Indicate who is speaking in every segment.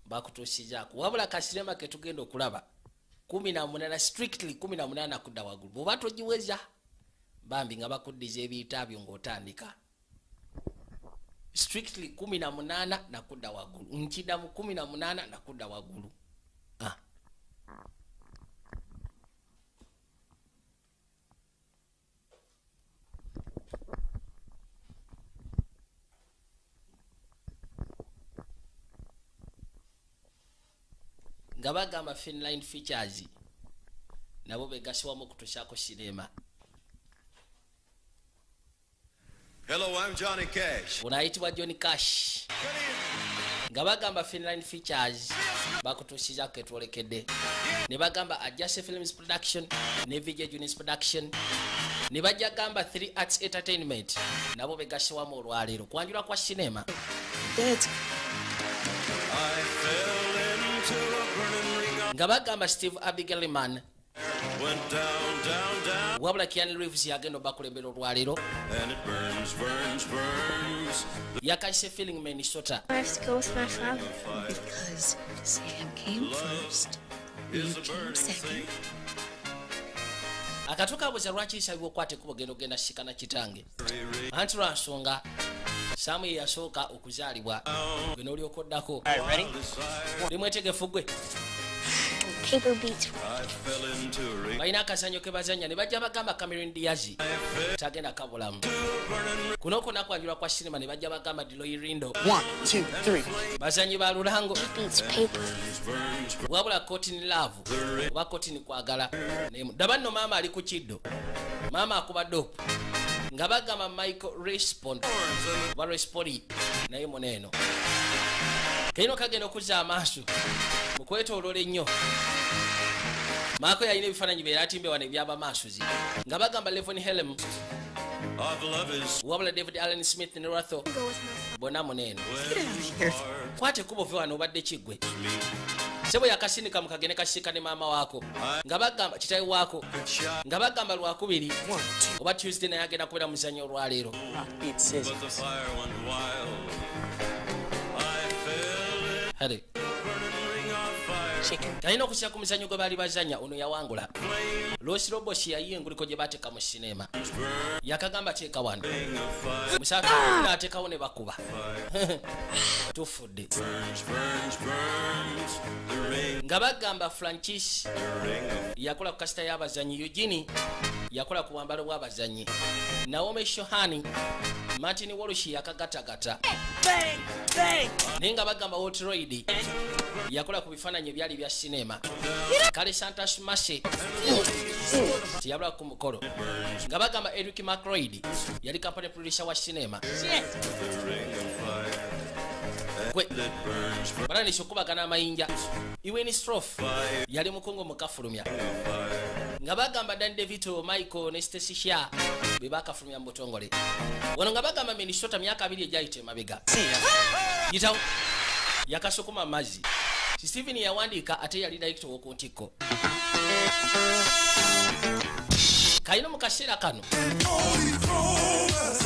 Speaker 1: Bakutuusizaako wabula kasinema ketugenda okulaba 18, strictly 18 kudda waggulu. Bw'oba togiweza, bambi nga bakuddiza ebiyita byo ng'otandika. Strictly 18 nakudda waggulu. Nkiddamu, 18 nakudda waggulu. Ah. Nga bagamba Finline Features nabo begasibwamu okutuusaako sinema.
Speaker 2: Hello, I'm Johnny Cash.
Speaker 1: Ono ayitibwa Johnny Cash. Nga bagamba Finline Features bakutuusizaako ketwolekedde, ne bagamba Adjust Films Production ne VJ Junis Production, ne bajja gamba 3 Arts Entertainment nabo begasibwamu olwaleero kwanjula kwa sinema.
Speaker 3: That's
Speaker 2: I fell into a burning ring of
Speaker 1: Nga bagamba Steve Abigelman.
Speaker 2: Went down, down, down,
Speaker 1: Wabula Keanu Reeves yagenda obakulembera olwaleero.
Speaker 2: And it burns, burns, burns.
Speaker 1: Yakayise Feeling Minnesota.
Speaker 4: I have to go with my father.
Speaker 3: Because Sam came first. You
Speaker 2: Is a
Speaker 3: came
Speaker 2: burning
Speaker 3: second.
Speaker 2: thing.
Speaker 1: Akatuuka abuuza lwaki nsabibwa okwata ekkubo genda ogenda sikana kitange, anti lwa nsonga Saamu ye yasooka okuzaalibwa, gwe n'olyoka oddako. Oli mwetegefu gwe?
Speaker 4: Paper beats.
Speaker 2: I fell into a ring.
Speaker 1: Balina akazanyo ke bazanya ne bajja bagamba Cameron Diaz tagenda kabulamu kuno okwo kwa sinema, ne bajja bagamba Delroy Lindo.
Speaker 5: One, two, three.
Speaker 1: Bazanyi ba lulango.
Speaker 4: Beats paper.
Speaker 2: Burns, burns,
Speaker 1: Wabula Courtney Love oba Courtney kwagala. Daba nno maama ali ku kiddo, maama akuba dope. Nga bagamba Michael Respond oba Respoli naye muneeno kalina kagenda okuzza amaaso mu kwetooloola ennyo. Maako yalina ebifaananyi beera atimbe wano ebyabamaasuzi. Nga bagamba Levon Helm.
Speaker 2: Of love is
Speaker 1: Wabula David Allen Smith ne Ratho
Speaker 4: Go with my father.
Speaker 1: bonna muneeno.
Speaker 3: Here.
Speaker 1: Kwata ekkubo ove wano, obadde kiggwe sebo. Yakasindika mu kagende kasika ne maama waako. Nga bagamba kitawe waako. Nga bagamba Lwakubiri
Speaker 5: One, two.
Speaker 1: oba Tuesday naye agenda kubeera muzannyo olwaleero.
Speaker 5: Rock beats scissors.
Speaker 2: But the fire went wild. I fell in
Speaker 1: Kale
Speaker 2: a burning ring of fire.
Speaker 5: Chicken.
Speaker 1: Kalina okusya ku muzannyo gwe baali bazannya. Ono yawangula Los Robos, yayiye enguliko gye bateeka mu sinema. Yakagamba teeka wano.
Speaker 2: Ring of fire.
Speaker 1: Musatu n'ateekawo ne bakuba, tufudde.
Speaker 2: Burns, burns, burns. The ring,
Speaker 1: Nga bagamba Francis
Speaker 2: the ring of
Speaker 1: yakola ku kasita y'abazannyi, Eugene yakola ku bwambalo bw'abazannyi, Naomi Shohani, Martin Walsh yakagatagata, naye nga bagamba Walter Lloyd yakola ku bifaananyi ebyali bya sinema. Kale Santas Mase teyabula ku mukolo. Nga bagamba Eric Macroid yali company producer wa sinema.
Speaker 2: The ring of fire.
Speaker 1: Gwe
Speaker 2: It burns, burns,
Speaker 1: batandise okubagana amayinja. Iwen Strof
Speaker 2: fire,
Speaker 1: yali mukungu mukafulumya.
Speaker 2: Fire.
Speaker 1: Nga bagamba Dan DeVito, Michael ne Stacy Sha be bakafulumya mu butongole. Wano nga bagamba Minnesota myaka 2 egyayita emabega. Yitawo yakasukuma amazzi. Steven yawandiika ate yali director w'oku ntikko. Kalina mu kaseera kano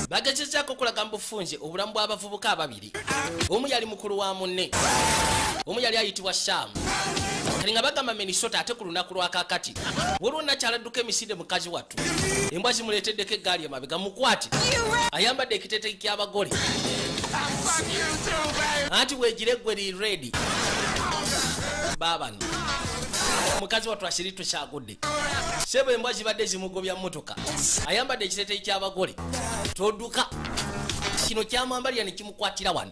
Speaker 1: bagezezaako okulaga mu bufunze obulamu bw'abavubuka ababiri. Omu yali mukulu wa munne, omu yali ayitibwa Saamu. Kati nga bagamba Minnesota ate ku lunaku lwa kakati waliwo nakyaladduka emisinde. Mukazi wattu embwa zimuleeteddeko eggaali emabega, mukwate ayambadde ekiteeteeyi ky'abagole, anti weegire gwe li redi baabano. Mukazi wattu asiri tukyagudde sebo, embwa zibadde zimugobya mmotoka, ayambadde ekiteeteeyi ky'abagole. Todduka, kino kyamwambalira ne kimukwatira wano.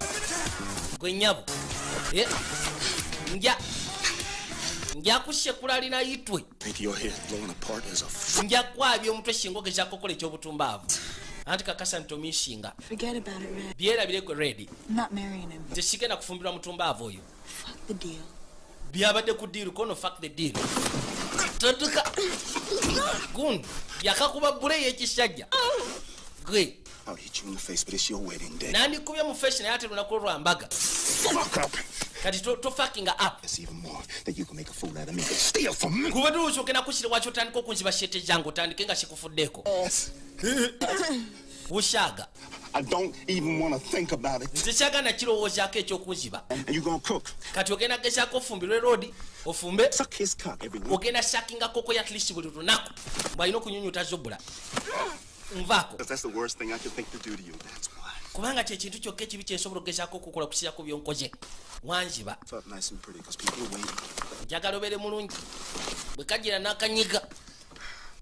Speaker 1: Gwe nnyabo. Eh, nja kusekula lina yitwe.
Speaker 6: Think your head blowing apart as a
Speaker 1: Nja kwabya omutwe singa ogezaako okukola ekyobutumbaavu, anti kakasa ntomisinga.
Speaker 3: Forget about it, Red.
Speaker 1: Byerabire gwe Redi.
Speaker 3: I'm not marrying him.
Speaker 1: Nze sigenda kufumbirwa mutumbaavu oyo.
Speaker 3: Fuck the deal.
Speaker 1: Byabadde ku deal kono, fuck the deal. Toduka gundi yakakuba bule y'ekisajja gwe.
Speaker 6: I'll hit you in the face, but it's your wedding day.
Speaker 1: Nandikubye mu face naye ate lunaku lwa mbaga.
Speaker 6: Fuck up.
Speaker 1: Kati to fucking up.
Speaker 6: It's even more that you can make a fool out of me. Steal from me.
Speaker 1: Kuba tuusa ogenda kusira waki otandika okunziba sente zange, otandike nga sikufuddeeko.
Speaker 6: Ass.
Speaker 1: Bushaaga.
Speaker 6: I don't even want to think about it.
Speaker 1: Nze kyagala kirowoozaako ekyokunziba.
Speaker 6: And you gonna cook.
Speaker 1: Kati ogenda gezaako ofumbirwe roodi ofumbe.
Speaker 6: Suck his cock every week.
Speaker 1: Ogenda sakinga koko ya at least buli lunaku bw'alina okunyunyuta zobula nvaako.
Speaker 6: That's the worst thing I could think to do to you. That's why.
Speaker 1: Kubanga kyekintu kyokka ekibi kyensobola okugezaako okukola kusinza ku byonkoze wanziba.
Speaker 6: It's up nice and pretty because people are waiting.
Speaker 1: Njagala obeere mulungi bwe kagira n'akanyiga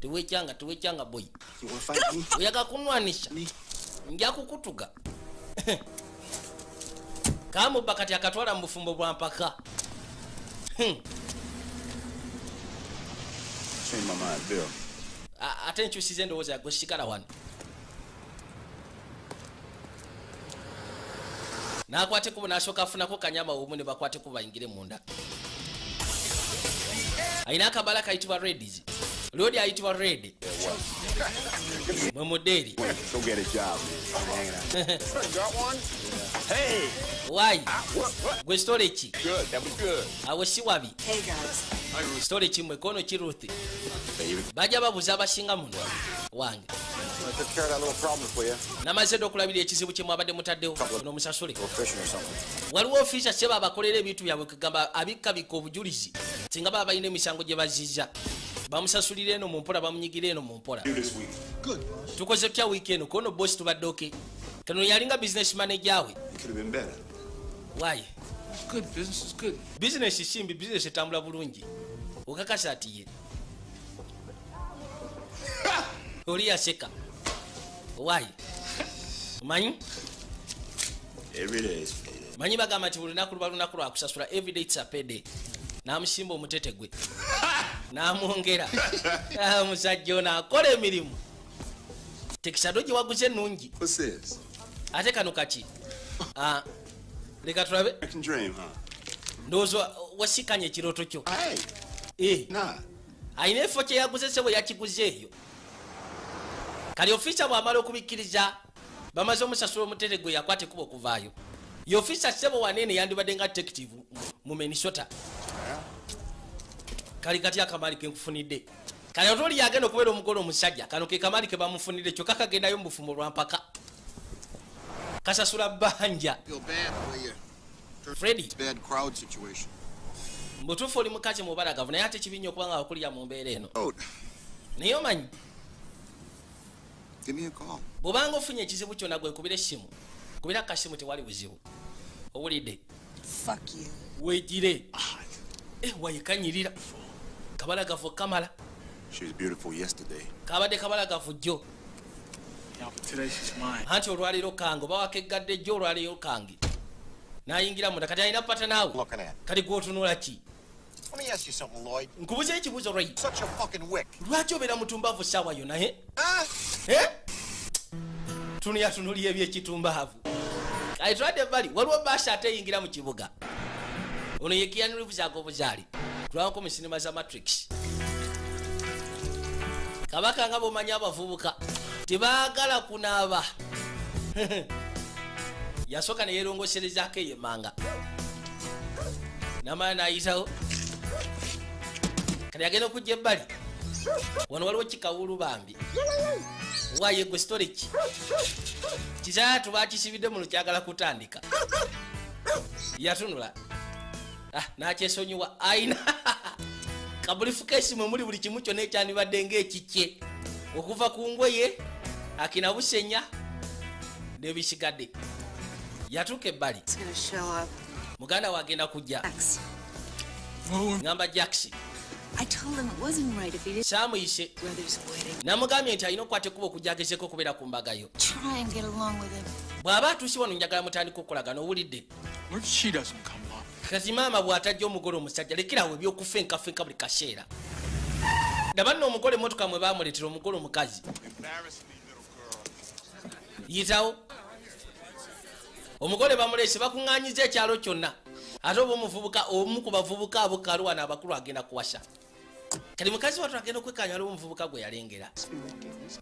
Speaker 1: teweekyanga teweekyanga boyi.
Speaker 6: You wanna fight me?
Speaker 1: Oyaga kunwanisa nja kukutuga. Kamubba kati akatwala mu bufumbo bwa mpaka.
Speaker 6: Change my mind, Bill.
Speaker 1: Ate nkyusiza endowooza yagwe sigala wano. N'akwata ekkubo n'asooka afunako kanyama obumu ne bakwata ekkubo bayingire munda. Alina akabala kayitibwa Reds. Lodi ayitibwa Red. Mwe mudde.
Speaker 6: Go get a job, man. I'm hanging out.
Speaker 7: Got one? Hey!
Speaker 1: Why? Gwe story ki?
Speaker 7: Good, that was good.
Speaker 1: Awo si wabi.
Speaker 3: Hey guys.
Speaker 1: Story ki mwe kono ki Ruth?
Speaker 6: Baby.
Speaker 1: Bajja babuza abasinga muno. Wange.
Speaker 7: I took care of that little problem for you.
Speaker 1: Namaze dda okulabira ekizibu kye mwabadde mutaddewo ono musasule.
Speaker 7: Go fishing or something.
Speaker 1: Waliwo ofiisa seba abakolera ebintu byabwe kugamba abikkabikka obujulizi singa baba balina emisango gye bazizza bamusasulira eno mu mpola bamunyigira eno mu mpola. Tukoze tutya wiiki eno kono bosi tubadde oke kano yalinga business manager we.
Speaker 6: It could have been better.
Speaker 1: Why?
Speaker 5: Good, business is good.
Speaker 1: Bizinesi simbi, bizinesi etambula bulungi. Okakasa ati ye oli yaseka. Why? Omanyi?
Speaker 6: Every day is payday.
Speaker 1: Manyi bagamba nti buli lunaku luba lunaku lwa kusasula, everyday it's a payday. N'amusimba omutete gwe n'amwongera. Ah, omusajja ono akola emirimu. Tekisado gye waguze ennungi.
Speaker 6: What's this?
Speaker 1: Ate kano kaki? Ah, leka tulabe.
Speaker 6: American dream, huh?
Speaker 1: Ndowooza wasikanye ekirooto kyo.
Speaker 6: Hey,
Speaker 1: Eh,
Speaker 6: nah.
Speaker 1: alina ekifo kye yaguze se bwe yakiguze eyo. Kali ofiisa bw'amala okubikkiriza bamaze omusasula omutete gwe yakwata ekkubo okuvaayo. Ye ofiisa ssebo waneene yandibadde nga detective mu Minnesota. Kali kati akamaali ke nkufunidde. Kale ate oli yagenda okubeera omugole omusajja kano ke kamaali ke bamufunidde kyokka kagendayo mu bufumbo lwa mpaka. Kasasula bbanja.
Speaker 7: Feel bad the way you
Speaker 1: Freddy.
Speaker 7: bad crowd situation.
Speaker 1: Mbutuufu oli mukazi mubalagavu naye ate kibi nnyo okuba nga wakulira mu mbeera eno.
Speaker 7: Oh,
Speaker 1: Naye omanyi
Speaker 7: give me a call.
Speaker 1: bw'obanga ofunye ekizibu kyonna gwe nkubira essimu kubira kasimu tewali buzibu. Owulidde?
Speaker 3: Fuck you.
Speaker 1: Weegire. Eh, wayekanyirira. Kabalagavu kamala.
Speaker 6: She was beautiful yesterday.
Speaker 1: Kabadde kabalagavu jjo.
Speaker 5: Yeah, but today she's mine.
Speaker 1: Anti olwaleero kange oba wakeggadde jjo olwaleero kange. N'ayingira munda kati alina pata naawe.
Speaker 7: Looking at.
Speaker 1: Kati gw'otunula ki?
Speaker 7: Let me ask you something, Lloyd.
Speaker 1: Nkubuza ekibuuzo Ray.
Speaker 7: Such a fucking wick.
Speaker 1: Lwaki obeera mutumbaavu ssaawa yonna he?
Speaker 7: Huh?
Speaker 1: Eh? Tunuyatunulira ebyekitumbaavu. Kale twadde ebbali waliwo baasi ate eyingira mu kibuga. Ono ye Keanu Reeves ag'obuzaale. Tulabako mu sinema za Matrix. Kabaka nga bw'omanyi abavubuka tebaagala kunaaba. Yasooka ne yeerongoserezaako eyo emmanga. N'amala n'ayitawo. Kati agenda okujja ebbali. Wano waliwo kikawuulu bambi. Waaye gwe story ki? Kizaatu baakisibidde muno kyagala kutandika. Yatunula. Ah, n'akyesonyiwa ayina kabulifukeesi mwe muli buli kimu kyonna ekyandibadde ng'ekikye. Okuva ku ngoye akina busenya n'ebisigadde. Yatuuka ebbali.
Speaker 3: It's gonna show up.
Speaker 1: Muganda we agenda kujja.
Speaker 3: Jax.
Speaker 1: Ngamba Jax.
Speaker 3: I told him it wasn't right if he didn't.
Speaker 1: Saamuyise.
Speaker 3: Brother's wedding.
Speaker 1: Namugambye nti alina okukwata ekkubo okujja agezeeko okubeera ku mbaga yo.
Speaker 3: Try and get along with him.
Speaker 1: Bw'aba atuuse wano njagala mutandike okukolagana owulidde.
Speaker 5: What if she doesn't come along?
Speaker 1: Kati maama bw'atajja omugole omusajja lekerawo ebyokufenkafenka buli kaseera. Laba nno omugole emmotoka mwe baamuleetera omugole omukazi.
Speaker 7: Embarrass me, little girl.
Speaker 1: Yitawo. Omugole bamuleese bakuŋŋaanyiza ekyalo kyonna. Ate oba omuvubuka omu ku bavubuka abo kaluwana abakulu agenda kuwasa. Kati mukazi wattu agenda okwekkaanya waliwo omuvubuka gwe yalengera.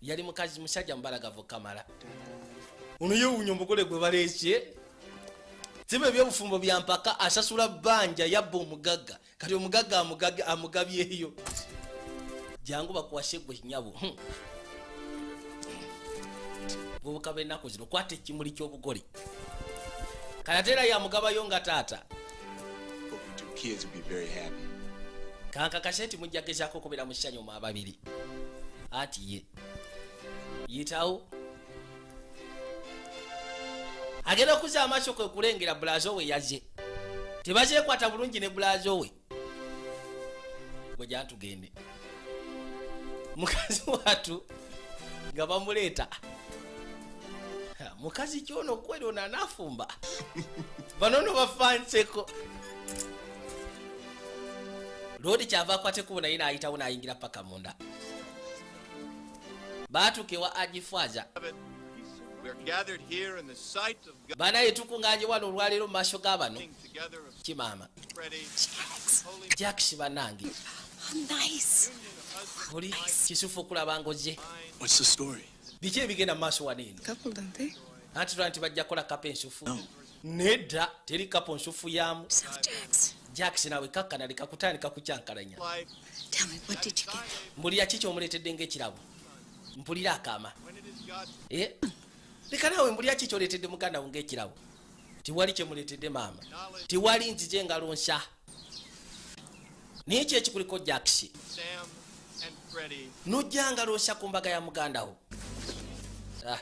Speaker 1: Yali mukazi musajja mubalagavu kamala. Ono yeewuunya omugole gwe baleese. Siba ebyobufumbo bya mpaka asasula bbanja yabba omugagga. Kati omugagga amugabyeyo. Jangu bakuwase gwe nnyabo. Bubuka b'ennaku zino, kwata ekimuli ky'obugole. Kale ate era yamugabayo nga taata.
Speaker 6: Hope you two kids will be very happy.
Speaker 1: Kankakase nti mujja gezaako okubeera mu ssanyu mu ababiri. Anti ye yitawo agenda okuzza amaaso kwe kulengera bulazo we yazze, tebazeekwata bulungi ne bulazo we gwe jantugende. Mukazi watu nga bamuleeta. Ha, mukazi kyono kweri ono anaafumba, bano no bafanseko. Loodi kyava akwata ekkubo naye n'ayitawo n'ayingira paka munda. Baatuuka ewa agifwaza.
Speaker 7: We're gathered here in the sight of God,
Speaker 1: Banaye, tukuŋŋaanye wano olwaleero mu maaso g'abano
Speaker 7: together of
Speaker 1: kimaama.
Speaker 7: Freddie,
Speaker 3: Jax.
Speaker 1: Jackisi, bannange.
Speaker 3: Oh, nice.
Speaker 1: Oli kisufu okulaba ngozze.
Speaker 5: What's the story?
Speaker 1: Biki ebigenda mu maaso wano eno?
Speaker 3: Couple, don't they?
Speaker 1: Anti tula nti bajja kukola couple ensufu. Nedda, teri couple nsufu yaamu.
Speaker 3: Self, Jax.
Speaker 1: Jackisi, nawe kakkana, leka kutandika kukyankalanya.
Speaker 7: life,
Speaker 3: Tell me, what did you get?
Speaker 1: Mbulira, ki kyomuleetedde ng'ekirabo? Mpulira akaama.
Speaker 7: When it is God's
Speaker 1: Eh? Leka naawe, mbulira, ki kyoleetedde muganda wo ng'ekirabo? Tiwali kyemuleetedde maama, tiwali. Nzije engalo nsa, naye ki ekikuliko, Jackisi?
Speaker 7: Sam and Freddie
Speaker 1: Nojja ngalo nsa ku mbaga ya muganda wo. Ah.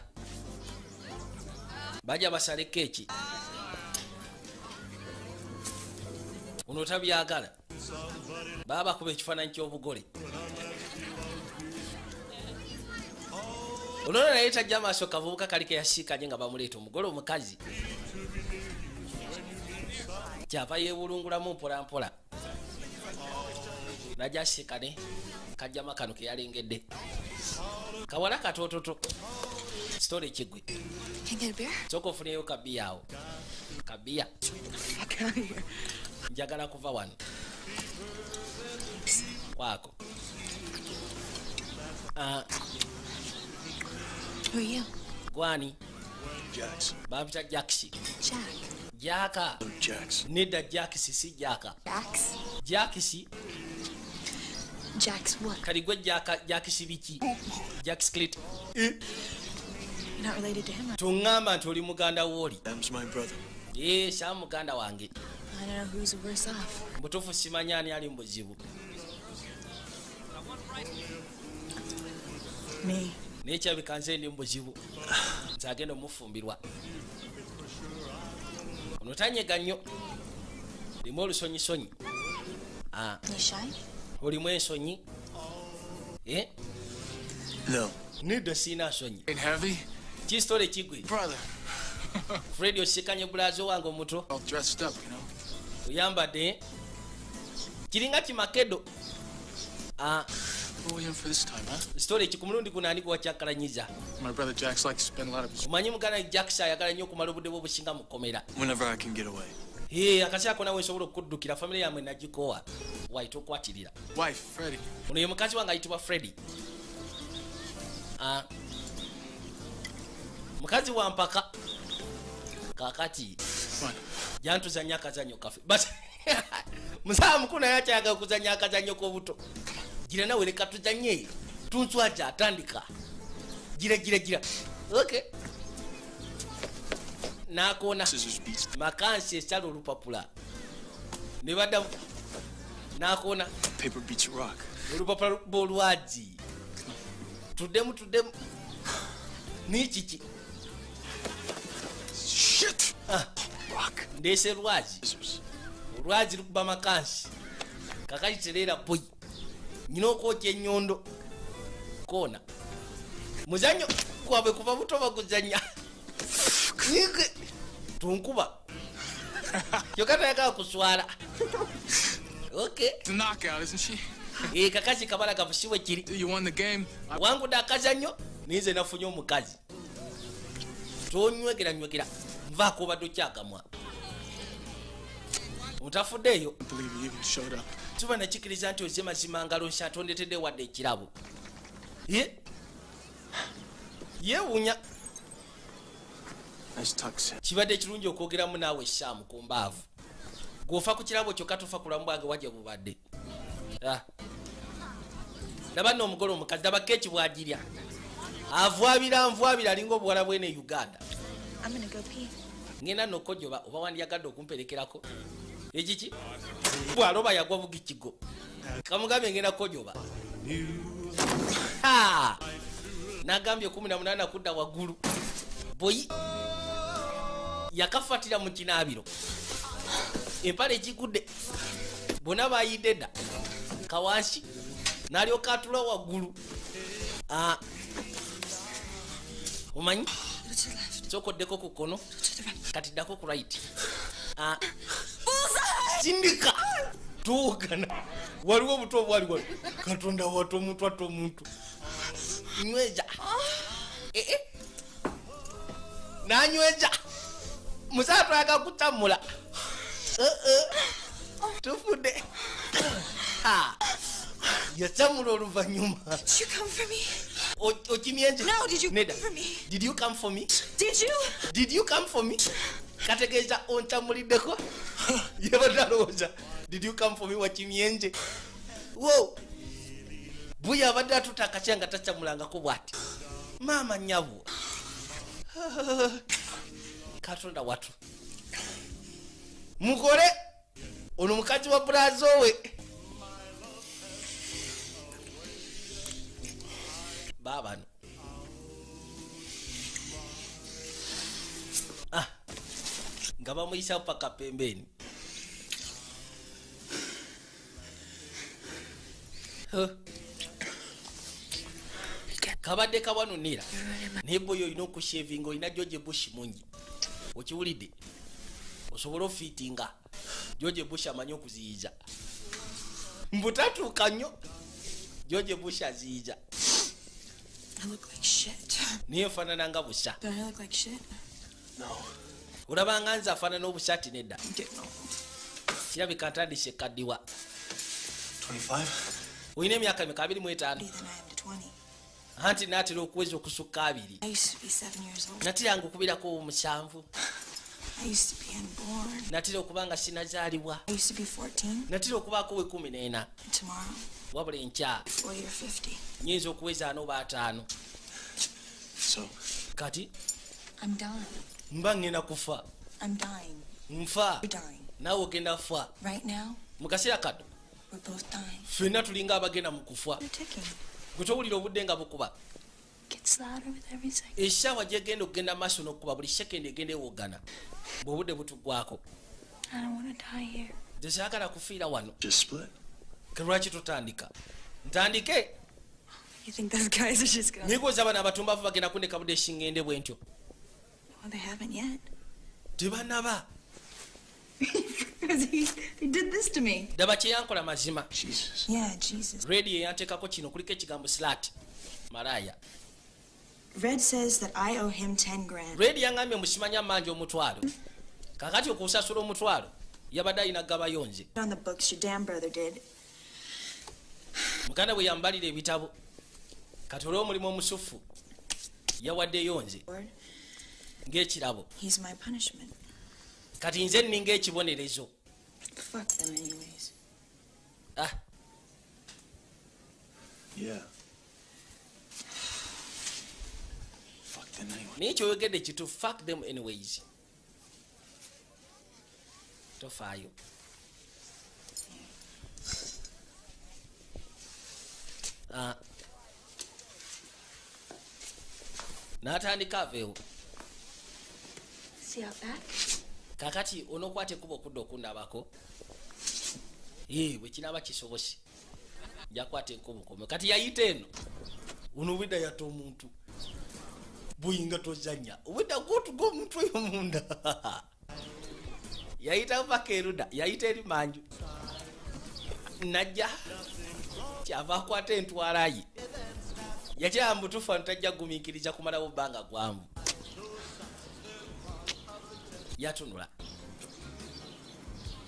Speaker 1: Bajja basale keeki, ono tabyagala. Baba bakuba ekifaananyi ky'obugole, olwono naye tajja maaso. Kavubuka kali keyasiikanye nga bamuleeta omugole omukazi, kyava yeewulungulamu mpola mpola najja asiikane kajjama kano keyalengedde kawala katoototo. Sitole kigwe.
Speaker 3: Can I get a beer?
Speaker 1: Sooka ofuneyo kabiya awo, kabiya.
Speaker 3: Fuck out of here.
Speaker 1: Njagala kuva wano kwako. Ah,
Speaker 3: Who are you?
Speaker 1: Gwani?
Speaker 5: Jax.
Speaker 1: Bampita Jackisi.
Speaker 3: Jack.
Speaker 1: Jaka.
Speaker 5: Jax.
Speaker 1: Nedda, Jackisi si Jaka.
Speaker 4: Jax?
Speaker 1: Jackisi.
Speaker 4: Jax what?
Speaker 1: Kali gwe Jaka, Jackisi biki? Jax Clit.
Speaker 3: You're not related to him.
Speaker 1: Tuŋŋamba nti oli muganda wooli?
Speaker 5: Sam's my brother.
Speaker 1: Ee, Sam muganda wange.
Speaker 3: I don't know who's worse off.
Speaker 1: Mutuufu simanyi ani ali mu buzibu.
Speaker 3: Me.
Speaker 1: Naye kyabika nze ndi mu buzibu, nze agenda omufumbirwa. Ono tanyega nnyo, limu olusonyisonyi. Ah,
Speaker 3: You shy?
Speaker 1: olimu ensonyi? Eh?
Speaker 5: No.
Speaker 1: Nedda, siina nsonyi.
Speaker 5: Ain't heavy?
Speaker 1: Kisitole kigwe.
Speaker 5: Brother.
Speaker 1: Fred, osikanye bulazo wange omuto.
Speaker 5: All dressed up, you know.
Speaker 1: Oyambadde kiringa kimakedo. Ah,
Speaker 5: What are we in for this time, huh?
Speaker 1: sitole ki ku mulundi guno ani gwewakyankalanyiza?
Speaker 5: My brother Jax likes to spend a lot of his
Speaker 1: Omanyi muganda Jax ayagala nnyo okumala obudde bwe obusinga mu kkomera.
Speaker 2: Whenever I can get away.
Speaker 1: Ee, akaseera konna wensobola okuddukira famire yammwe nagikoowa. Wayi, tokwatirira.
Speaker 5: Wife, Freddie.
Speaker 1: Ono ye mukazi wange ayitibwa Freddy. Ah. Mukazi wa mpaka kakati.
Speaker 5: Come on.
Speaker 1: Jantuzanya akazanyo kaffe. But musawa mukulu naye akyayagala okuzanya akazanyo k'obuto. Gira nawe, leka tuzanye, tunswaja. Atandika gira gira gira. Okay, nakoona.
Speaker 5: Scissors beats.
Speaker 1: Makansi esala olupapula ne baddamu nakoona.
Speaker 5: Paper beats rock.
Speaker 1: Olupapula bwolwazi. Tuddemu, tuddemu nikiki.
Speaker 5: Shit!
Speaker 1: Ah.
Speaker 5: Rock.
Speaker 1: Ndeese lwazi.
Speaker 5: Scissors.
Speaker 1: Olwazi lukuba makansi. Kakati tereera boyi, nyina okwokya ennyondo koona. Muzanyo gwabwe kuva buto baguzanya. Yige, tunkuba kyokka tayagala kuswala. Okay.
Speaker 5: It's a knockout, isn't she?
Speaker 1: Eh, kakazi kabala kafusiwe kiri.
Speaker 5: You won the game. I
Speaker 1: Wangudde akazannyo, ninze nafunye omukazi. Tonywegera nywegera, nvaako, obadde okyakamwa otafuddeeyo.
Speaker 5: can't believe you even showed up.
Speaker 1: Tuba nakikiriza nti oze. Mazima ngalo nsa, tondetedde wadde ekirabo. Ye yeewuunya.
Speaker 5: Nice talk, Sam.
Speaker 1: Kibadde kirungi okwogeramu naawe essaamu ku mbaavu. Gwofa ku kirabo kyokka, tofa ku bulamu bwange wajja bubadde. Ah. Laba nno omugole omukazi, laba keeki bwagirya. Avwabira nvwabira alinga obuwala bwene Uganda.
Speaker 3: I'm gonna go pee.
Speaker 1: Ngenda nokojoba oba wandyagadde okumperekerako. Ekiki? Bw'aloba yagwa bugikigo. Kamugambe ngenda kojoba. Ha! Nagambye 18 kudda waggulu. Boyi yakafatira mu kinaabiro. Empale egigudde. Bonna bayidde dda. Kawansi n'alyoka atula waggulu. Ah. Omanyi? Sokoddeko ku kkono. Kati ddako ku right. Ah. Sindika. Tuwugana. Waliwo obuto obwali wali. Katonda watu omuntu atta omuntu. Nyweza. Eh eh. Nanyweza. Musaa twagala kutamula. Tufudde. Ha. Yasamula oluvannyuma.
Speaker 3: Did you come for me?
Speaker 1: Okimyenje?
Speaker 3: No, did you
Speaker 1: Nedda.
Speaker 3: come for me?
Speaker 1: Did you come for me?
Speaker 3: Did you?
Speaker 1: Did you come for me? Kategeeza ontamuliddeko. Yabadde alowooza. Did you come for me wakimyenje? Wo. Buya abadde atuta akakya nga takyamulangako bw'ati. Maama nnyabo. Katonda watu. Mukole ono mukazi wa bulazo we. Baabano. Ah. Nga bamuyisa paka pembeni. Huh. Kabadde kawanunira. Naye boyo olina okushavinga olina George Bush mungi. Okiwulidde? Osobola ofiitinga. George Bush amanyi okuziyiza. Mbu tatuuka nnyo. George Bush aziyiza.
Speaker 3: I look like shit.
Speaker 1: Naye nfaanana nga busa.
Speaker 3: Don't I look like shit?
Speaker 1: Olabanga nze afaanana obusaati nedda.
Speaker 3: I'm getting old.
Speaker 1: Kirabika ntandise kaddiwa.
Speaker 5: 25?
Speaker 1: Olina emyaka emeka? 25.
Speaker 3: Than I am to 20.
Speaker 1: Anti naatera okuweza okusukka 20.
Speaker 3: I used to be 7 years old.
Speaker 1: Natiranga okubirako 7.
Speaker 3: I used to be unborn.
Speaker 1: Natera okuba nga sinazaalibwa.
Speaker 3: I used to be 14.
Speaker 1: Natera okubaako we 14.
Speaker 3: And tomorrow,
Speaker 1: Wabula enkya
Speaker 3: 40 or 50.
Speaker 1: nyinza okuweza 4 oba 5.
Speaker 5: So,
Speaker 1: Kati
Speaker 3: I'm dying.
Speaker 1: mba ngenda kufa.
Speaker 3: I'm dying.
Speaker 1: Nfa.
Speaker 3: You're dying.
Speaker 1: Naawe ogenda kufa.
Speaker 3: Right now,
Speaker 1: Mu kaseera kano
Speaker 3: we're both dying.
Speaker 1: ffenna tulinga abagenda mu kufa.
Speaker 3: You're ticking.
Speaker 1: Gwe towulira obudde nga bukuba.
Speaker 4: Gets louder with every second.
Speaker 1: Essaawa gyegenda okugenda maaso n'okukuba buli sekendi egenda ewoggana. Bw'obudde butuggwako.
Speaker 4: I don't want to die here.
Speaker 1: Nze saagala kufiira wano.
Speaker 5: just split.
Speaker 1: Ke lwaki totandika? Ntandike?
Speaker 3: You think those guys are just gonna?
Speaker 1: Nigwoza bano abatumbavu bagenda kundeka budde esingende bwe ntyo.
Speaker 3: Well, they haven't yet.
Speaker 1: Tebannaba.
Speaker 3: Because he did this to me.
Speaker 1: Ddaba kye yankola mazima.
Speaker 5: Jesus.
Speaker 3: Yeah, Jesus.
Speaker 1: Rediyo eyanteekako kino kuliko ekigambo slut. Malaaya.
Speaker 3: Red says that I owe him 10 grand.
Speaker 1: Redi yaŋŋambye musimanya mmanja 10,000. Kaakati okusasula 10,000 yabadde alina gabayo nze.
Speaker 3: On the books, your damn brother did.
Speaker 1: Muganda bwe yambalira ebitabo. Kati olw'omulimu omusufu yawaddeyo nze
Speaker 3: Lord,
Speaker 1: ng'ekirabo.
Speaker 3: he's my punishment.
Speaker 1: Kati nze nninga ekibonerezo.
Speaker 3: Fuck them, anyways.
Speaker 1: Ah,
Speaker 5: Yeah. Fuck them anyway.
Speaker 1: Naye kyoyogedde kituufu, fuck them anyways. Tofaayo. Ah. N'atandika aveewo.
Speaker 4: See out back?
Speaker 1: Kakati onookwata ekkubo okudda okundabako. Ee, bwe kinaaba kisobose nja kukwata enkubo kome. Kati yayita eno ono obwedda yatta omuntu buyinga tozannya obwedda gwotuga omuntu oyo munda yayita paka erudda yayita eri manju najja kyava akwata entwala ye yakiraba mubutuufu ano tajja kugumiikiriza kumalawo bbanga gwanvu yatunula.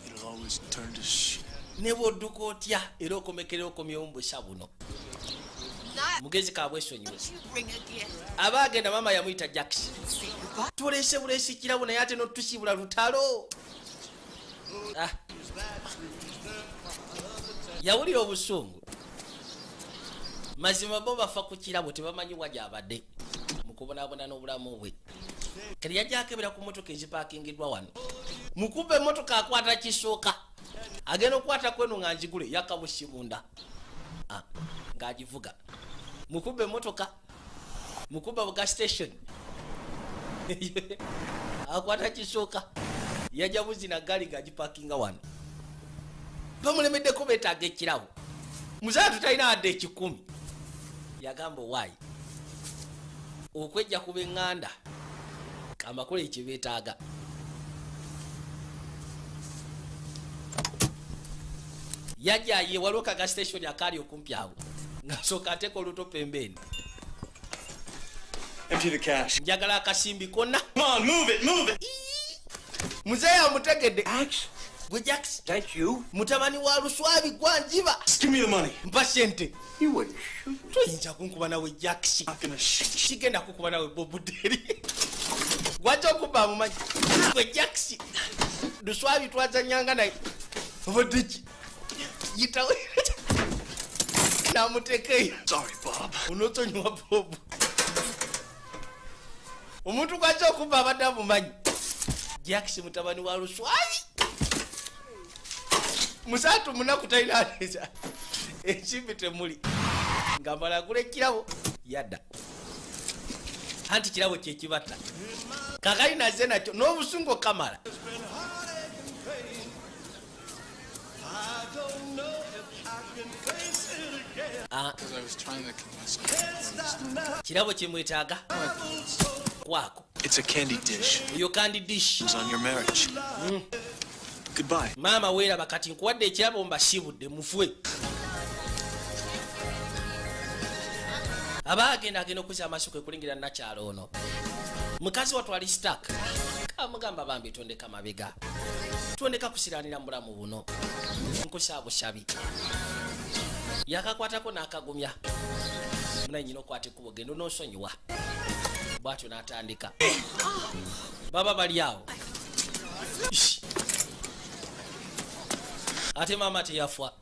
Speaker 5: It'll always turn to shit.
Speaker 1: Ne bw'odduka otya era okomekera okomyewo mu busa buno. Mugezi kabwesonyiwe.
Speaker 8: Bring a gift.
Speaker 1: Aba agenda maama yamuyita Jackson. Tulese bulesi kirabo naye ate notusiibula lutalo. Ah. Yawulira obusungu. Mazima bo bafa ku kirabo, tebamanyi wa gy'abadde mu kubonaabona n'obulamu bwe. Kati yajja akebera ku motoka ezipaakingiddwa wano. Mukuba emmotoka akwata kisooka, agenda okukwata kweno nga njigule yakabusimunda ng'agivuga. Mukuba emmotoka, mukuba bu gas station, akwata kisooka, yajja buzina gaali ng'agipakinga wano. Bamulemeddeko, beetaaga ekirabo. Muzaatu talina wadde 100. Yagamba owaayi okwejja ku b'eŋŋanda amakulu ekyebeetaaga. Yajja ye waliwo ka gas station akaali okumpi awo, ng'asooka ateeka oluto pembeeni.
Speaker 5: Empty the cash.
Speaker 1: Njagala akasimbi konna.
Speaker 5: Come on, move it, move it.
Speaker 1: Muzeeyi amutegedde. Gwe Jacks?
Speaker 5: That you?
Speaker 1: Mutabani wa Luswabi gwanjiba.
Speaker 5: Just give me the money.
Speaker 1: Mpa sente.
Speaker 5: You wouldn't shoot.
Speaker 1: Toyinza kunkuba nawe, Jacks.
Speaker 5: Not gonna shoot.
Speaker 1: Sigenda kukuba nawe, Bobuderi. Gwajja okuba amumanyi. Gwe Jacks? Luswabi twazanyanga naye. Obadde ki? Yitawo. Namutekeyo.
Speaker 5: Sorry, Bob.
Speaker 1: Onotsonyiwa, Bob. Omuntu gwajja okuba abadde amumanyi. Jacks mutabani wa Luswabi. Musatu munaku talina aleza. Ensimbi temuli. Ng'amala agula ekirabo yadda. Anti kirabo kye kibatta. Kakali naze nakyo n'obusungu kamala.
Speaker 6: Because I was trying to convince you.
Speaker 1: Kirabo kyemwetaaga kwako.
Speaker 5: It's a candy dish.
Speaker 1: Oyo candy dish.
Speaker 5: It was on your marriage. Goodbye.
Speaker 1: Maama weeraba, kati nkuwadde ekirabo, mbasiibudde mufwe. Aba agenda agenda okuzza amaaso kwe kulingira nakyalo ono. Mukazi watwali stuck. Kamugamba, bambi tondeka mabega, tondeka kusiranira mu bulamu buno, nkusaabusabi. Yakakwatako n'akagumya, munaye nyina okwata ekkubo genda onoosonyiwa. Bw'atyo n'atandika. Baba bali awo. Ish. Ate maama teyafa.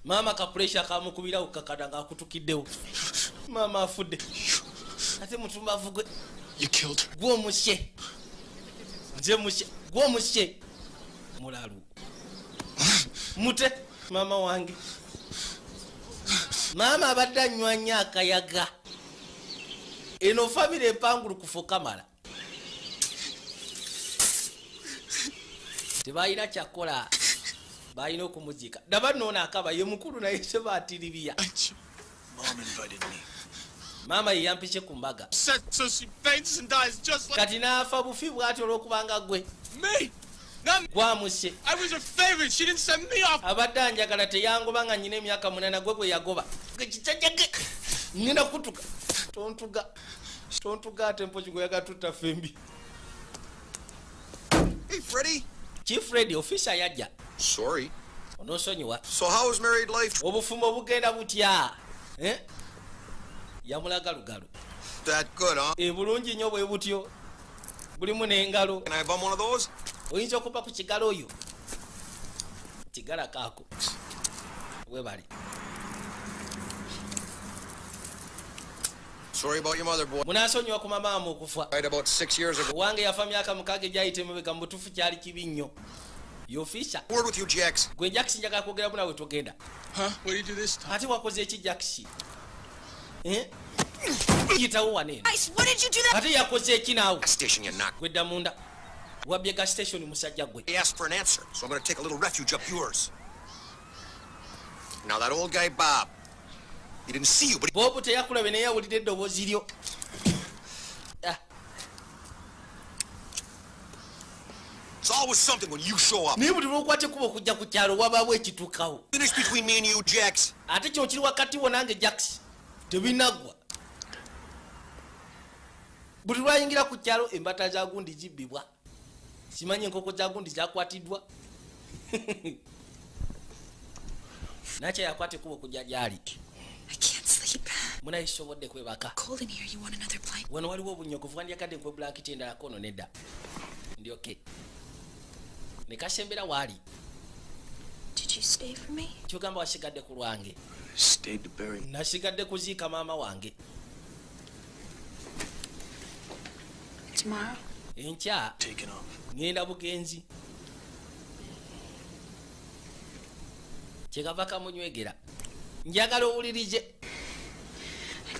Speaker 1: Maama ka pressure kamukubirawo kakada ng'akutukiddewo. Maama afudde. Ate mutumbavu gwe.
Speaker 5: You killed her.
Speaker 1: Gwomusye, nze musye, gwomusye mulalu mute maama wange. Maama abadde anywa nnyo akayaga. Eno famire empangulukufu kamala tebalina kyakola, balina okumuziika. Daba noono akaba ye mukulu naye sebaatiribiya.
Speaker 5: Mom invited me.
Speaker 1: Maama ye yampise ku mbaga.
Speaker 6: Set so she faints and dies just like
Speaker 1: Kati n'afa bufi bw'ati olw'okubanga gwe
Speaker 6: me. Not me.
Speaker 1: Gwamuse.
Speaker 6: I was her favorite. She didn't send me off.
Speaker 1: Abadde anjagala, teyangoba nga nyina emyaka 8. Gwe gwe yagoba. Gekisajjage ngenda kutuka. Tontuga, tontuga ate mpoki gwe yagatutta fembi.
Speaker 7: Hey, Freddie.
Speaker 1: Chief Fred, ofisa yajja.
Speaker 7: Sorry.
Speaker 1: Onoosonyiwa.
Speaker 7: So how is married life?
Speaker 1: Obufumbo bugenda butya? Eh? Yamulaga lugalo.
Speaker 7: That good, huh?
Speaker 1: E bulungi nnyo bwe butyo, bulimu n'engalo.
Speaker 7: Can I bum one of those?
Speaker 1: Oyinza okuba ku kigalo oyo kigala kaako webali.
Speaker 7: Sorry about your mother, boy.
Speaker 1: Munaasonyiwa ku mamaamu okufa.
Speaker 7: Right about 6 years ago.
Speaker 1: Owange yafa myaka 6 egyayita emabega. Mu butuufu kyali kibi nnyo. Yofisa.
Speaker 7: Word with you, Jax.
Speaker 1: Gwe Jax, njagala kwogeramu nawe, togenda.
Speaker 6: Huh? What do you do this time?
Speaker 1: Ate wakoze eki, Jax? Eh? Yitawo wano eno.
Speaker 3: Ice, what did you do that?
Speaker 1: Ate yakoze eki naawe?
Speaker 7: Gas station, you knock.
Speaker 1: Gwedda munda, wabbye gas station, musajja gwe.
Speaker 7: He asked for an answer, so I'm gonna take a little refuge up yours. Now that old guy Bob, he didn't see you, but
Speaker 1: Bobu teyakulabe naye awulidde eddoboozi lyo. Ah,
Speaker 7: it's always something when you show up.
Speaker 1: Naye buli lwokwata ekkubo okujja ku kyalo wabaawo ekituukawo.
Speaker 7: Finish between me and you, Jax.
Speaker 1: Ate kino kiri wakati wo nange, Jax, tebinaggwa. Buli lwayingira ku kyalo embata za gundi zibbibwa, simanyi enkoko za gundi zakwatiddwa. Nakya yakwata ekkubo okujja gyali.
Speaker 3: I can't sleep.
Speaker 1: Munaye sisobodde kwebaka.
Speaker 3: Cold in here. You want another blanket?
Speaker 1: Wano waliwo obunyogovu, wandyagadde nkuwe blanketi endala? Kono nedda, ndyoke ne kasembera waali.
Speaker 4: Did you stay for me?
Speaker 1: Kyogamba wasigadde ku lwange?
Speaker 5: Stayed to bury.
Speaker 1: Nasigadde kuziika maama wange.
Speaker 4: Tomorrow?
Speaker 1: Enkya
Speaker 5: Taken off.
Speaker 1: ŋŋenda bugenzi. Kyekava kamunywegera, njagala owulirize.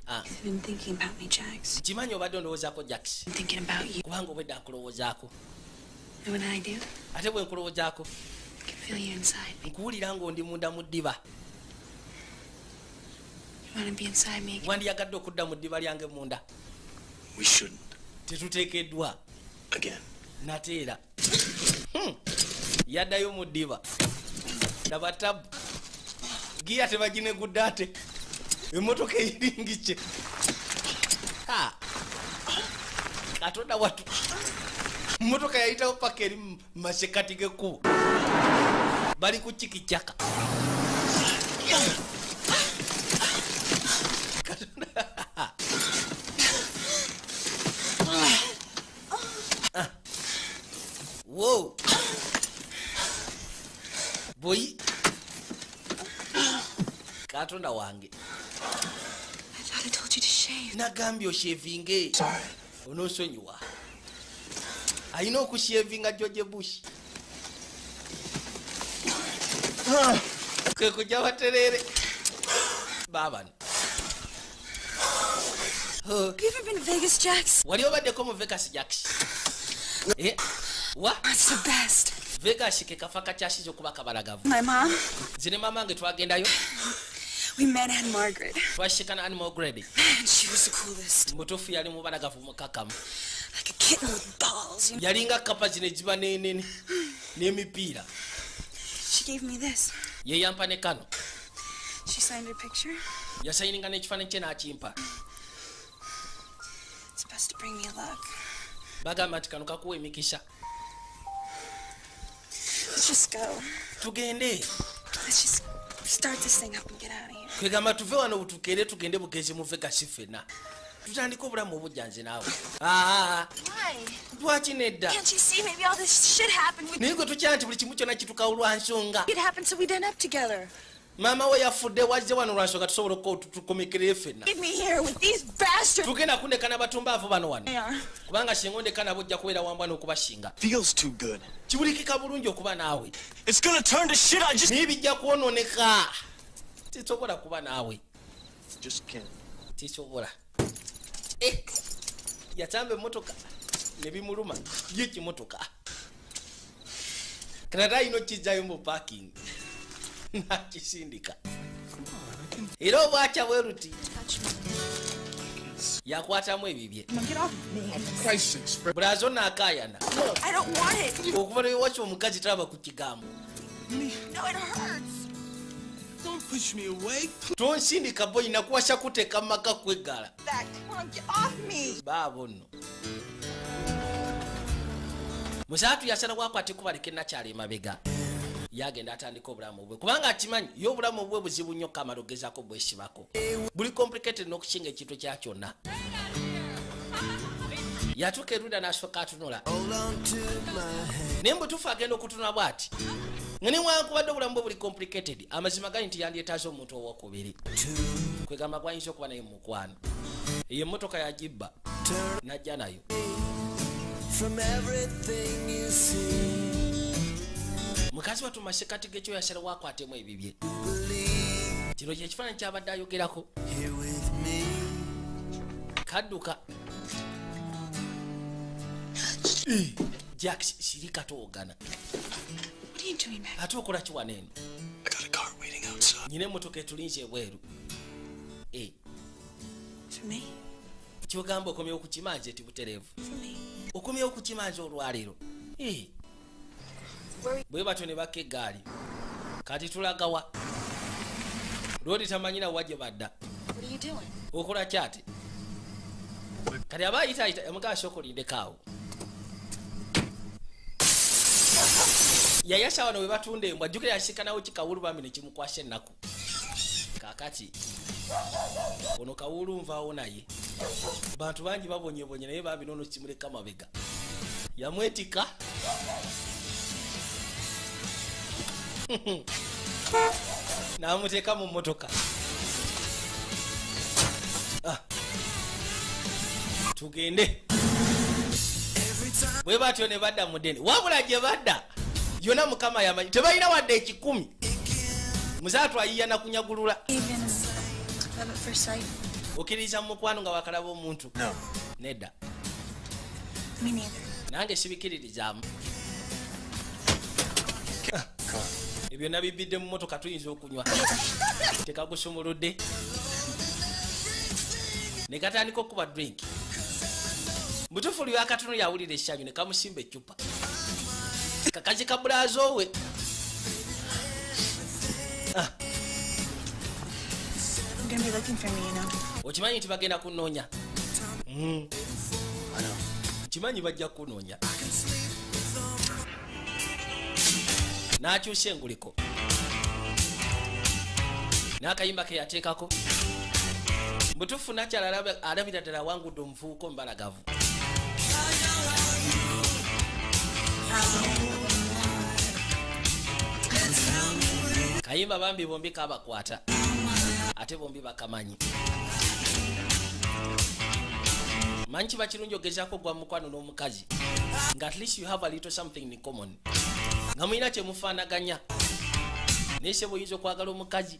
Speaker 1: Ah,
Speaker 4: You've been thinking about me, Jax.
Speaker 1: nkimanyi obadde ondowoozaako, Jax.
Speaker 4: I'm thinking about you.
Speaker 1: Kubanga obwedda nkulowoozaako.
Speaker 4: And when I do,
Speaker 1: Ate bwe nkulowoozaako,
Speaker 4: I can feel you inside me.
Speaker 1: nkuwulira ng'ondi munda mu ddiba.
Speaker 4: You want to be inside me again?
Speaker 1: Wandiyagadde okudda mu ddiba lyange munda?
Speaker 5: We shouldn't.
Speaker 1: Tetuteekeddwa.
Speaker 5: Again.
Speaker 1: Nate era yaddayo mu ddiba. Laba tabu, giya tebaginegudde, ate emmotoka eyiringike. Ha! Katonda watu, mmotoka yayitawo paka eri mu masekati g'ekkubo, bali ku kikicyaka. Katonda. Ah. Wow, boyi, Katonda wange.
Speaker 4: I thought I told you to shave.
Speaker 1: Nagambye oshevinge. Onoosonyiwa, alina okushevinga. George Bush kwe kujja baterere baabano.
Speaker 4: Have you ever been to Vegas, Jax?
Speaker 1: Wali obaddeko mu Vegas, Jax? Eh, wa?
Speaker 4: It's the best.
Speaker 1: Vegas ke kafa kakyasiza okuba kabalagavu.
Speaker 4: My mom,
Speaker 1: Nze ne mama nge twagendayo.
Speaker 4: we met Ann-Margret.
Speaker 1: Twashikana Ann-Margret.
Speaker 4: Man, she was the coolest.
Speaker 1: Mutuufu, yali mubalagavu mukakamu.
Speaker 4: Like a kitten with balls.
Speaker 1: Yalinga kapa zino eziba n'emipiira.
Speaker 4: She gave me this.
Speaker 1: Ye yampa ne kano.
Speaker 4: She signed her picture.
Speaker 1: Yasayininga n'ekifaananyi kye n'akimpa.
Speaker 4: It's supposed to bring me luck.
Speaker 1: Bagamba nti kano kakuwa emikisa.
Speaker 4: Let's just go.
Speaker 1: Tugende.
Speaker 4: Let's just start this thing up and get out of here.
Speaker 1: Kwegamba tuve wano, tukere tugende bugezi mu Vegas ffenna, tutandike obulamu obujja nze naawe. Aa.
Speaker 4: Why?
Speaker 1: Lwaki nedda?
Speaker 4: Can't you see? Maybe all this shit happened with
Speaker 1: Naye gwe tukya nti buli kimu kyonna kitukawo lwa nsonga.
Speaker 4: It happened so we'd end up together.
Speaker 1: Maama we yafudde, wazze wano lwa nsonga, tusobola tukomekerere ffenna.
Speaker 4: Leave me here with these bastards.
Speaker 1: Tugenda kundeka n'abatumbaavu bano wano?
Speaker 4: They are.
Speaker 1: Kubanga singa ondeka nabo, ojja kubeera wambwa n'okubasinga.
Speaker 5: Feels too good.
Speaker 1: Kibulikika bulungi okuba naawe.
Speaker 5: It's gonna turn to shit. I just
Speaker 1: Naye bijja kwonooneka, tisobola kuba naawe.
Speaker 5: just can't.
Speaker 1: Tisobola. Eh, yatamba emmotoka ne bimuluma ye kimotoka kanata alina okukizzayo mu parking nakisindika, era obwakya bwe luti yakwatamu ebibye.
Speaker 3: Get off me.
Speaker 6: Christ's sakes, Fred.
Speaker 1: Bulazo naakayana.
Speaker 4: I don't want it.
Speaker 1: Okuva lwewaki omukazi talaba ku kigambo.
Speaker 4: No, it hurts.
Speaker 5: Don't push me away.
Speaker 1: Tonsindika boyi, nakuwasa kuteeka mu maka kweggala.
Speaker 3: Back. Come on, get off me.
Speaker 1: Baabo nno musaatu yasala bwakwata ekubaleka enakyala emabega, yagenda atandika obulamu bwe, kubanga akimanyi ye obulamu bwe buzibu nnyo kamala ogezaako bwesibako, buli complicated n'okusinga ekintu kya kyonna. Yatuuka erudda n'asooka atunula, naye mbutuufu agenda okutunula bw'ati nga newankubadde obulamu bwe buli complicated, amazima gali nti yandyetaaze omuntu owokubiri, kwegamba gwayinza okuba naye mumukwano. Eyo emmotoka yagibba najja nayo.
Speaker 2: From everything you see,
Speaker 1: Mukazi watu masekati gekyo yasalawo akwatemu ebibye. Kino kyekifaananyi kyabadde ayogerako.
Speaker 2: Here with me.
Speaker 1: Kadduka. Jack, sirika, toogana.
Speaker 4: What are you doing back?
Speaker 1: Ate okola ki wano eno?
Speaker 5: I got a car waiting outside.
Speaker 1: Nyina emmotoka etulinze ebweru. Eh,
Speaker 4: For me?
Speaker 1: Kyogamba okomyewo ku kimanja eti butereevu?
Speaker 4: For me.
Speaker 1: Okomyewo ku kimanja olwaleero? Eh. Bwe batyo ne bakka eggaali. Kati tulagawa? Loodi tamanyira wa gye badda.
Speaker 4: What are you doing?
Speaker 1: Okola kyate kati aba ayitaayita yamugaa, sooka olindekaawo. Yayasa wano we batunda embwa, jjukira yasiikanawo kikawulu bambi ne kimukwasa ennaku. Kaakati ono kawulu nvaawo, naye bantu bangi babonyebonye, naye bambi noono kimuleka mabega yamwetika n'amuteeka mu mmotoka. Tugende. Bwe batyo ne badda mu ddene, wabula gye badda yonna Mukama yamanyi, tebalina wadde 100. Muzaatu ayiya nakunyagulula.
Speaker 4: Even love at first sight?
Speaker 1: Okkiririza mu mukwano nga wakalaba omuntu?
Speaker 5: No.
Speaker 1: Nedda.
Speaker 4: Me neither.
Speaker 1: Nange sibikiririzaamu. Ebyo nabibidde mu motoka, tuyinza okunywa. Tekagusumuludde ne katandika okuba drink. Mutuufu lwakatono yawulira essanyu ne kamusimba eccupa, kakazi ka brother we. Ah.
Speaker 4: They're gonna be looking for me.
Speaker 1: Okimanyi nti bagenda kunoonya? Kimanyi bajja kunoonya. N'akyusa enguliko n'akayimba ke yateekako. Butuufu nakyala alabira ddala awangudde omuvubuka omubalagavu. Kayimba bambi bombi kabakwata, ate bombi bakamanyi. Manyi kiba kirungi ogezaako gwa mukwano n'omukazi nga at least you have a little something in common, nga mulina kyemufaanaganya. Naye sebo, oyinza okwagala omukazi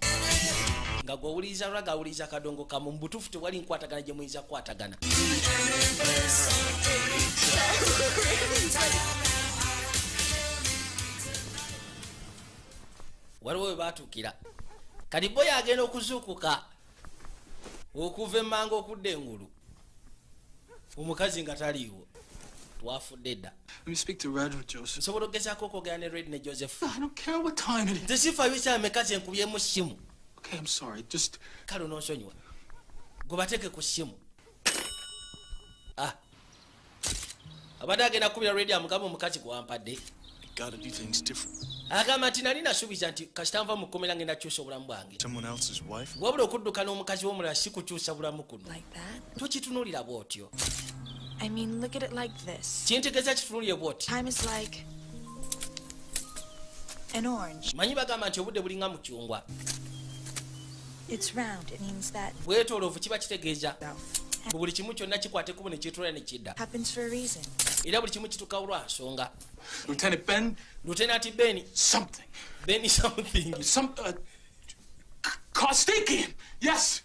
Speaker 1: nga gwowuliriza lwaga, awuliriza kadongo kamu. Mu butuufu tewali nkwatagana gye muyinza kukwatagana. Waliwo we baatuukira kati boy agenda okuzuukuka okuva emmanga okudda engulu, omukazi nga taliiwo. Twafudde dda.
Speaker 6: Let me speak to Red or Joseph.
Speaker 1: Nsobola okugezaako okwogera ne Red ne Joseph?
Speaker 6: I don't care what time it is.
Speaker 1: Nze sifaayo kyameka kyenkubyemu ssimu.
Speaker 6: Okay, I'm sorry. Just
Speaker 1: Kale ononsonyiwa, gwe bateeke ku ssimu. Ah. Abadde agenda kukubira Red amugamba omukazi gwewampadde.
Speaker 5: I gotta do things different.
Speaker 1: Agamba nti nali nasuubiza nti kasita nva mu kkomera ngenda kukyusa obulamu bwange.
Speaker 5: Someone else's wife?
Speaker 1: Wabula okudduka n'omukazi w'omulala si kukyusa bulamu kuno.
Speaker 4: Like that?
Speaker 1: Tokitunuulira bw'otyo.
Speaker 4: I mean, look at it like this.
Speaker 1: Kintegeeza kitunuulire bw'oti.
Speaker 4: Time is like an orange.
Speaker 1: Manyi bagamba nti obudde bulinga mucungwa.
Speaker 4: It's round. It means that
Speaker 1: Bwetooloovu, kiba kitegeeza bu buli kimu kyonna kikwata ekkubo ne kyetoola ne kidda.
Speaker 4: Happens for a reason.
Speaker 1: Era buli kimu kituukawo lwa nsonga.
Speaker 6: Lieutenant Ben
Speaker 1: Lieutenant Ben
Speaker 6: something.
Speaker 1: Ben something.
Speaker 6: Some Kostikian. Yes.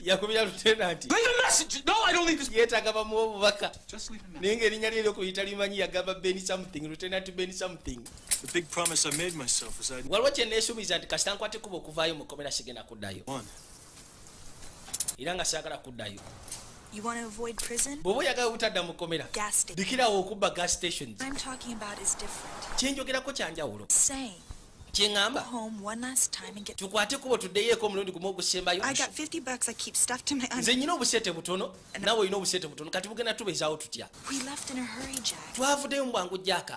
Speaker 1: Yakubira lieutenant.
Speaker 6: Leave a message. No, I don't need this.
Speaker 1: Yeetaaga bamuwa obubaka.
Speaker 6: Just leave a message.
Speaker 1: Naye ng'erinnya lye eryokuyita limanyi, yagamba Ben something, Lieutenant Ben something.
Speaker 5: The big promise I made myself was I'd
Speaker 1: Waliwo kye neesuubiza nti kasita nkwata ekkubo okuvaayo mu kkomera sigenda kuddayo.
Speaker 5: One.
Speaker 1: Era nga saagala kuddayo.
Speaker 4: You want to avoid prison?
Speaker 1: Bw'oba oyagala obutadda mu kkomera,
Speaker 4: Gas station.
Speaker 1: dikirawo okubba gas stations.
Speaker 4: What I'm talking about is different.
Speaker 1: Kyenjogerako kyanjawulo.
Speaker 4: Saying,
Speaker 1: Kyeŋŋamba,
Speaker 4: home one last time and get.
Speaker 1: Tukwate ekkubo tuddeyoeko omulundi gumu ogusembayo.
Speaker 4: I got $50 I keep stuffed in my
Speaker 1: Nze
Speaker 4: under.
Speaker 1: nyina obusente butono, naawe olina obusente butono, kati bugenda tubeezaawo tutya?
Speaker 4: We left in a hurry, Jack.
Speaker 1: Twavuddeyo mu bwangu, Jack.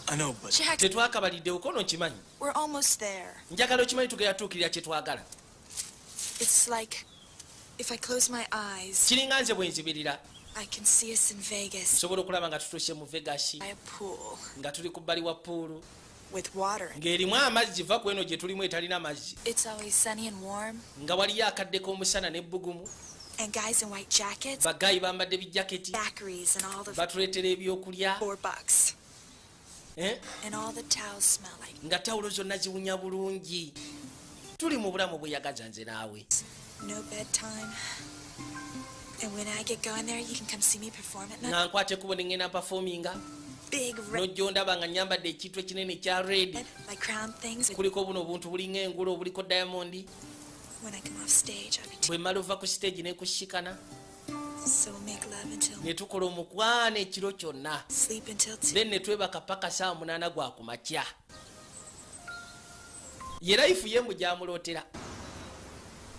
Speaker 5: I know, but
Speaker 4: Jack,
Speaker 1: Tetwakabaliddewo kono, nkimanyi.
Speaker 4: We're almost there.
Speaker 1: Njagala okimanyi tugenda tuukirira kye twagala.
Speaker 4: It's like if I close my eyes,
Speaker 1: Kiringa nze bwe nzibirira,
Speaker 4: I can see us in Vegas
Speaker 1: nsobola okulaba nga tutuuse mu Vegas,
Speaker 4: by a pool
Speaker 1: nga tuli ku bbali wa pool
Speaker 4: with water.
Speaker 1: Ng'erimu amazzi. Va ku eno gye tulimu etalina mazzi.
Speaker 4: It's always sunny and warm,
Speaker 1: Nga waliyo akadde k'omusana n'ebbugumu,
Speaker 4: and guys in white jackets,
Speaker 1: ba guy bambadde bijaketi,
Speaker 4: daiquiris, and all the
Speaker 1: batuleetera ebyokulya.
Speaker 4: $4,
Speaker 1: Eh?
Speaker 4: and all the towels smell like
Speaker 1: Nga tawulo zonna ziwunya bulungi, tuli mu bulamu bweyagaza nze naawe.
Speaker 4: No bedtime. And when I get going there, you can come see me perform at night.
Speaker 1: Nga nkwata ekkubo ne ŋŋenda mpafominga,
Speaker 4: Big red,
Speaker 1: nojja ondaba nga nyambadde ekintu ekinene ekya red,
Speaker 4: my crown things.
Speaker 1: Kuliko buno obuntu bulinga engulu obuliko diamond.
Speaker 4: When I come off stage, I'll be
Speaker 1: Bwe mmala ova ku stage nekusikana,
Speaker 4: so we'll make love until
Speaker 1: ne tukola omukwano ekiro kyonna,
Speaker 4: sleep until 2.
Speaker 1: Then ne twebaka paka saa 8 gwa ku makya. Ye life ye mbu gyamulootera,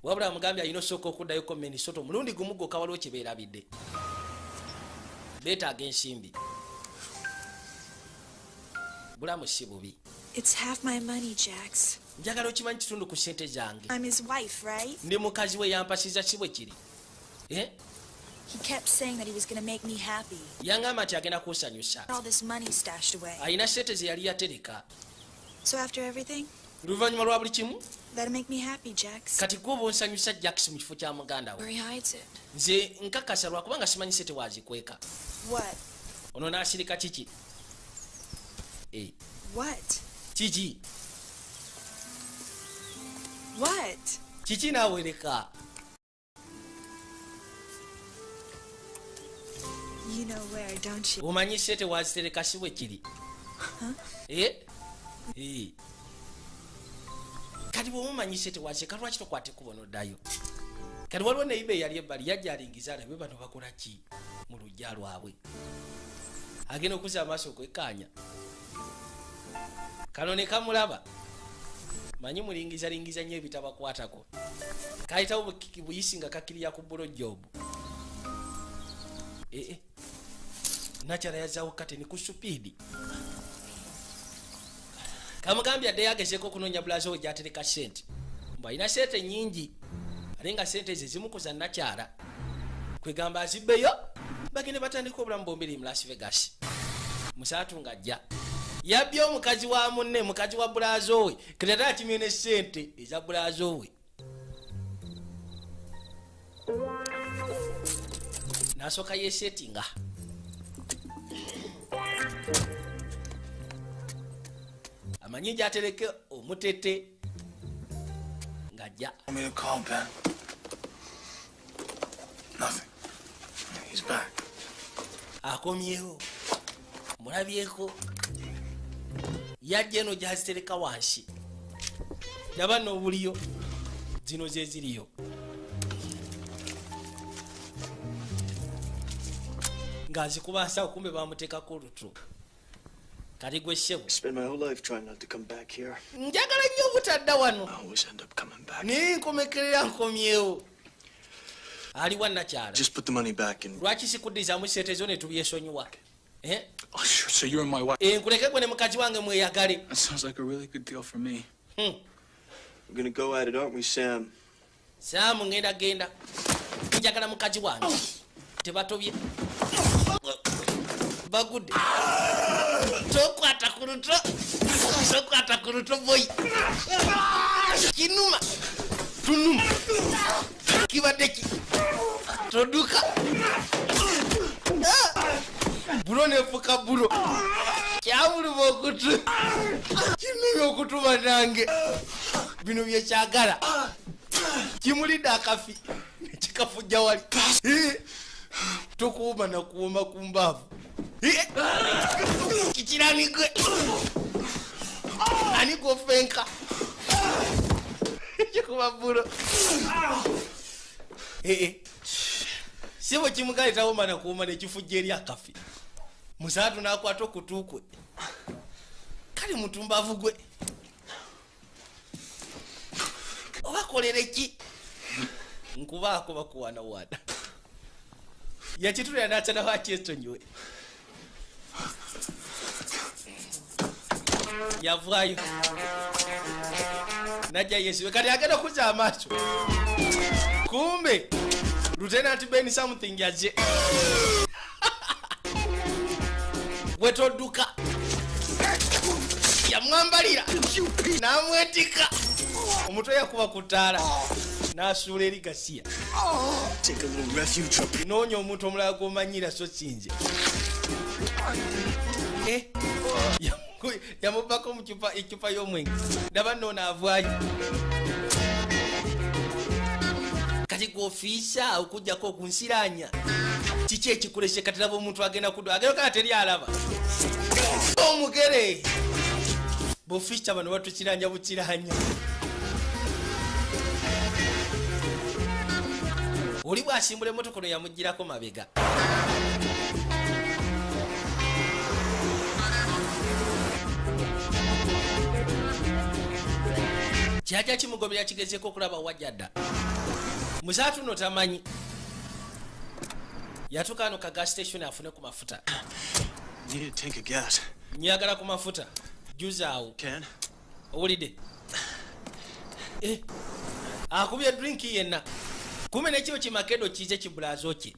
Speaker 1: wabula amugambye alina osooka okuddayoko Minnesota omulundi gumu gwokka. Waliwo kye beerabidde, beetaaga ensimbi. Bulamu si bubi.
Speaker 4: It's half my money, Jax.
Speaker 1: Njagala okimanyi kitundu ku ssente zange.
Speaker 4: I'm his wife, right?
Speaker 1: Ndi mukazi we, yampasiza, si bwe kiri? Eh?
Speaker 4: He kept saying that he was going to make me happy.
Speaker 1: Yaŋŋamba nti agenda kunsanyusa.
Speaker 4: All this money stashed away.
Speaker 1: Alina ssente ze yali yatereka.
Speaker 4: So after everything,
Speaker 1: Oluvannyuma lwa buli kimu.
Speaker 4: That'll make me happy, Jax.
Speaker 1: Kati gwe oba onsanyusa, Jax, mu kifo kya muganda we.
Speaker 4: Where he hides it.
Speaker 1: Nze nkakasa lwakubanga simanyi sente wazikweka.
Speaker 4: What?
Speaker 1: Ono n'asirika kiki? Eh,
Speaker 4: What?
Speaker 1: Kiki?
Speaker 4: What?
Speaker 1: Kiki naawe leka.
Speaker 4: You know where, don't you?
Speaker 1: Omanyi sente wazitereka, si bwe kiri? Eh? Eh. Kati bw'omumanyi sente wazitereka, lwaki tokwata ekkubo n'oddayo? Kati waliwo neyiba eyali ebbali yajja alingiza alabe bano bakola ki mu luggya lwabwe. Agenda okuzza amaaso okwekkaanya kano ne kamulaba. Manyi mulingizalingiza nnyo ebitabakwatako. Kayitawo buyisi nga kakkirira ku blowjob. Ee, nakyala yazaawo kateni ku speed. Kamugambye addeyo agezeeko okunoonya bulazo we gy'atereka sente, mbu alina sente nnyingi ate nga sente ezo ezimu ku za nakyala. Kwegamba azibbeyo bagende batandika obulamu bombiri mu Las Vegas. Musaatu ng'ajja yabbye omukazi wa munne, mukazi wa bulazo we. Kati ate akimye ne sente eza bulazo we n'asooka yeesetinga. Amanyi gy'atereke omutete ng'ajja.
Speaker 5: Want me to call Ben? Nothing. He's back.
Speaker 1: Akomyewo, mulabyeko yajja eno gyazitereka wansi. Daba n'obuliyo zino ze ziriyo. Ng'azikuba nsawo, kumbe bamuteekako olutro. Kati gwe ssebo.
Speaker 5: I spend my whole life trying not to come back here.
Speaker 1: Njagala nnyo obutadda wano.
Speaker 5: I always end up coming back.
Speaker 1: Naye nkomekerera nkomyewo. Aliwa nakyala?
Speaker 5: Just put the money back and.
Speaker 1: Lwaki sikuddizaamu sente zo ne tubyesonyiwa? Eh?
Speaker 6: Oh, sure. So you and my wife.
Speaker 1: Eh, nkuleke gwe ne mukazi wange mweyagale.
Speaker 6: That sounds like a really good deal for me.
Speaker 5: We're gonna go at it, aren't we, Sam?
Speaker 1: Saamu, ngenda genda, njagala mukazi wange. Tebatobye, bagudde. Tokwata ku luto, tokwata ku luto, boy. Kinuma tunuma kibadde ki toduka. Ah! Bulo nefuka bulo kyamuluma okutu, kinumya okutu. Bannange, bino byekyagala. Kimulidde akafi nekikafujja wali. Eh! Tokuwuma nakuwuma ku mbaavu. Eh! Kikiranigwe ani gofenka kikuba bulo. Eh, eh. Sibo kimugali tawuma nakuwuma nekifujja eri akafi. Musaatu nakwata okutu kwe. Kale mutumbavu gwe, obakolere ki? Nkubaako bakuwanawana. Yakitulira n'akyalawo akyesonyiwe. Yavaayo najja yesibe. Kati agenda okuzza amaaso, kumbe Lieutenant Ben something yaje. Wetodduka yamwambalira n'amwetika omutwe, yakuba ku ttaala n'asuula eri gasiya.
Speaker 5: Take a little refuge up here.
Speaker 1: Noonya omuntu omulala gw'omanyira so kinze. Eh, yamubako mu cupa, ecupa y'omwenge. Ndaba nno naavaayo. Kati gwofiisa okugjako okunsiranya, kiki ekikulese? Kati laba omuntu agenda kudwa, agenda kala teri alaba omugere. Bofiisa bano batukiranya bukiranya. Oli bwasimbula emmotoka ono yamugirako mabega. Kyajja kimugobera kigezeeko okulaba wajja dda. Musaatu no tamanyi yatuuka ano ka gas station afune ku mafuta.
Speaker 5: Need a tank of gas.
Speaker 1: Nyagala ku mafuta juzaawo.
Speaker 5: Can?
Speaker 1: Owulidde? Eh, akubye drink yenna, kumbe nekiro kimakedo kize kibulazo kye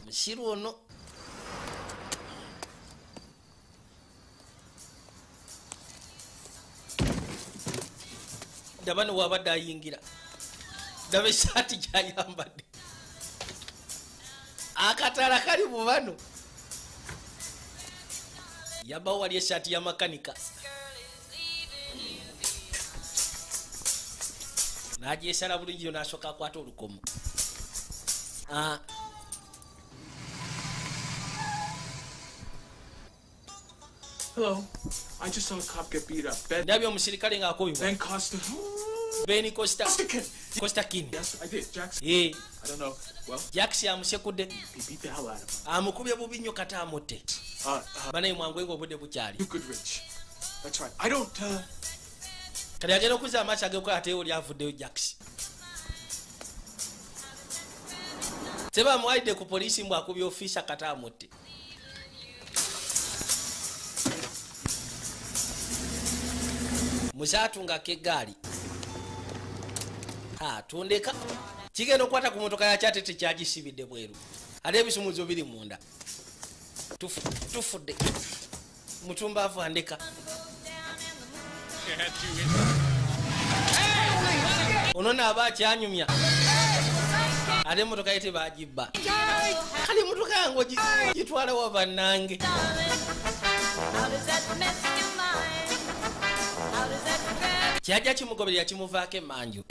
Speaker 1: musiru ono. Dabano wabadde ayingira, daba esaati gyayambadde, akatala kali mu bano. Yabawo wali esaati ya makanika n'agyesala bulungi yo, n'asooka akwata olukomo. Ah.
Speaker 6: Hello. I just saw a cop get beat up. Ben.
Speaker 1: Ndabye omusirikale ng'akubibwa.
Speaker 6: Ben Costa.
Speaker 1: Ben Costa.
Speaker 6: Costa.
Speaker 1: Costa Kin.
Speaker 6: Yes, I did. Jackson.
Speaker 1: Eh.
Speaker 6: I don't know. Well,
Speaker 1: Jackson amusekudde.
Speaker 6: He beat the hell out of him.
Speaker 1: Amukubye bubi nnyo kata amutte. Banaye mwangu ngo obudde bukyali.
Speaker 6: Goodrich. That's right. I don't
Speaker 1: Kati agenda okuzza amaaso ag'okukola ate oli avuddeyo Jackson. Tebamuwalidde ku poliisi mbw akubye ofiisa kata amutte. Muzaatungako eggaali. Ha, tundeka. Kigenda okukwata ku motoka yakyo ate tekyagisibidde bweru. Ate ebisumuzo biri munda. Tufudde. Mutumbaavu andeka. Ono naaba akyanyumya. Ate emmotoka ye tebagibba. Kale emmotoka yange ogitwalawo bannange. Kyajja kimugoberera kimuvaako emmanju.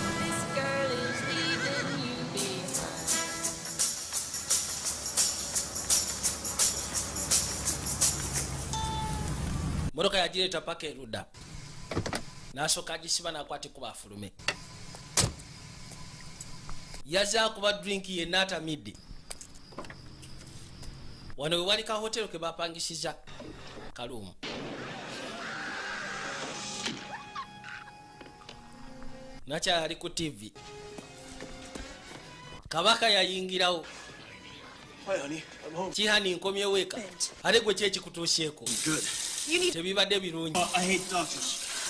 Speaker 1: Motoka yagireeta paka erudda. N'asooka agisiba n'akwata ekkubo afulume. Yazze akuba drink yenna atamidde. Wano we wali ka hotero ke bapangisiza kaluumu. Nakyala ali ku TV. Kabaka yayingirawo. Kihani nkomyewo eka. Ate gwe ki ekikutuuseeko? Tebibadde birungi.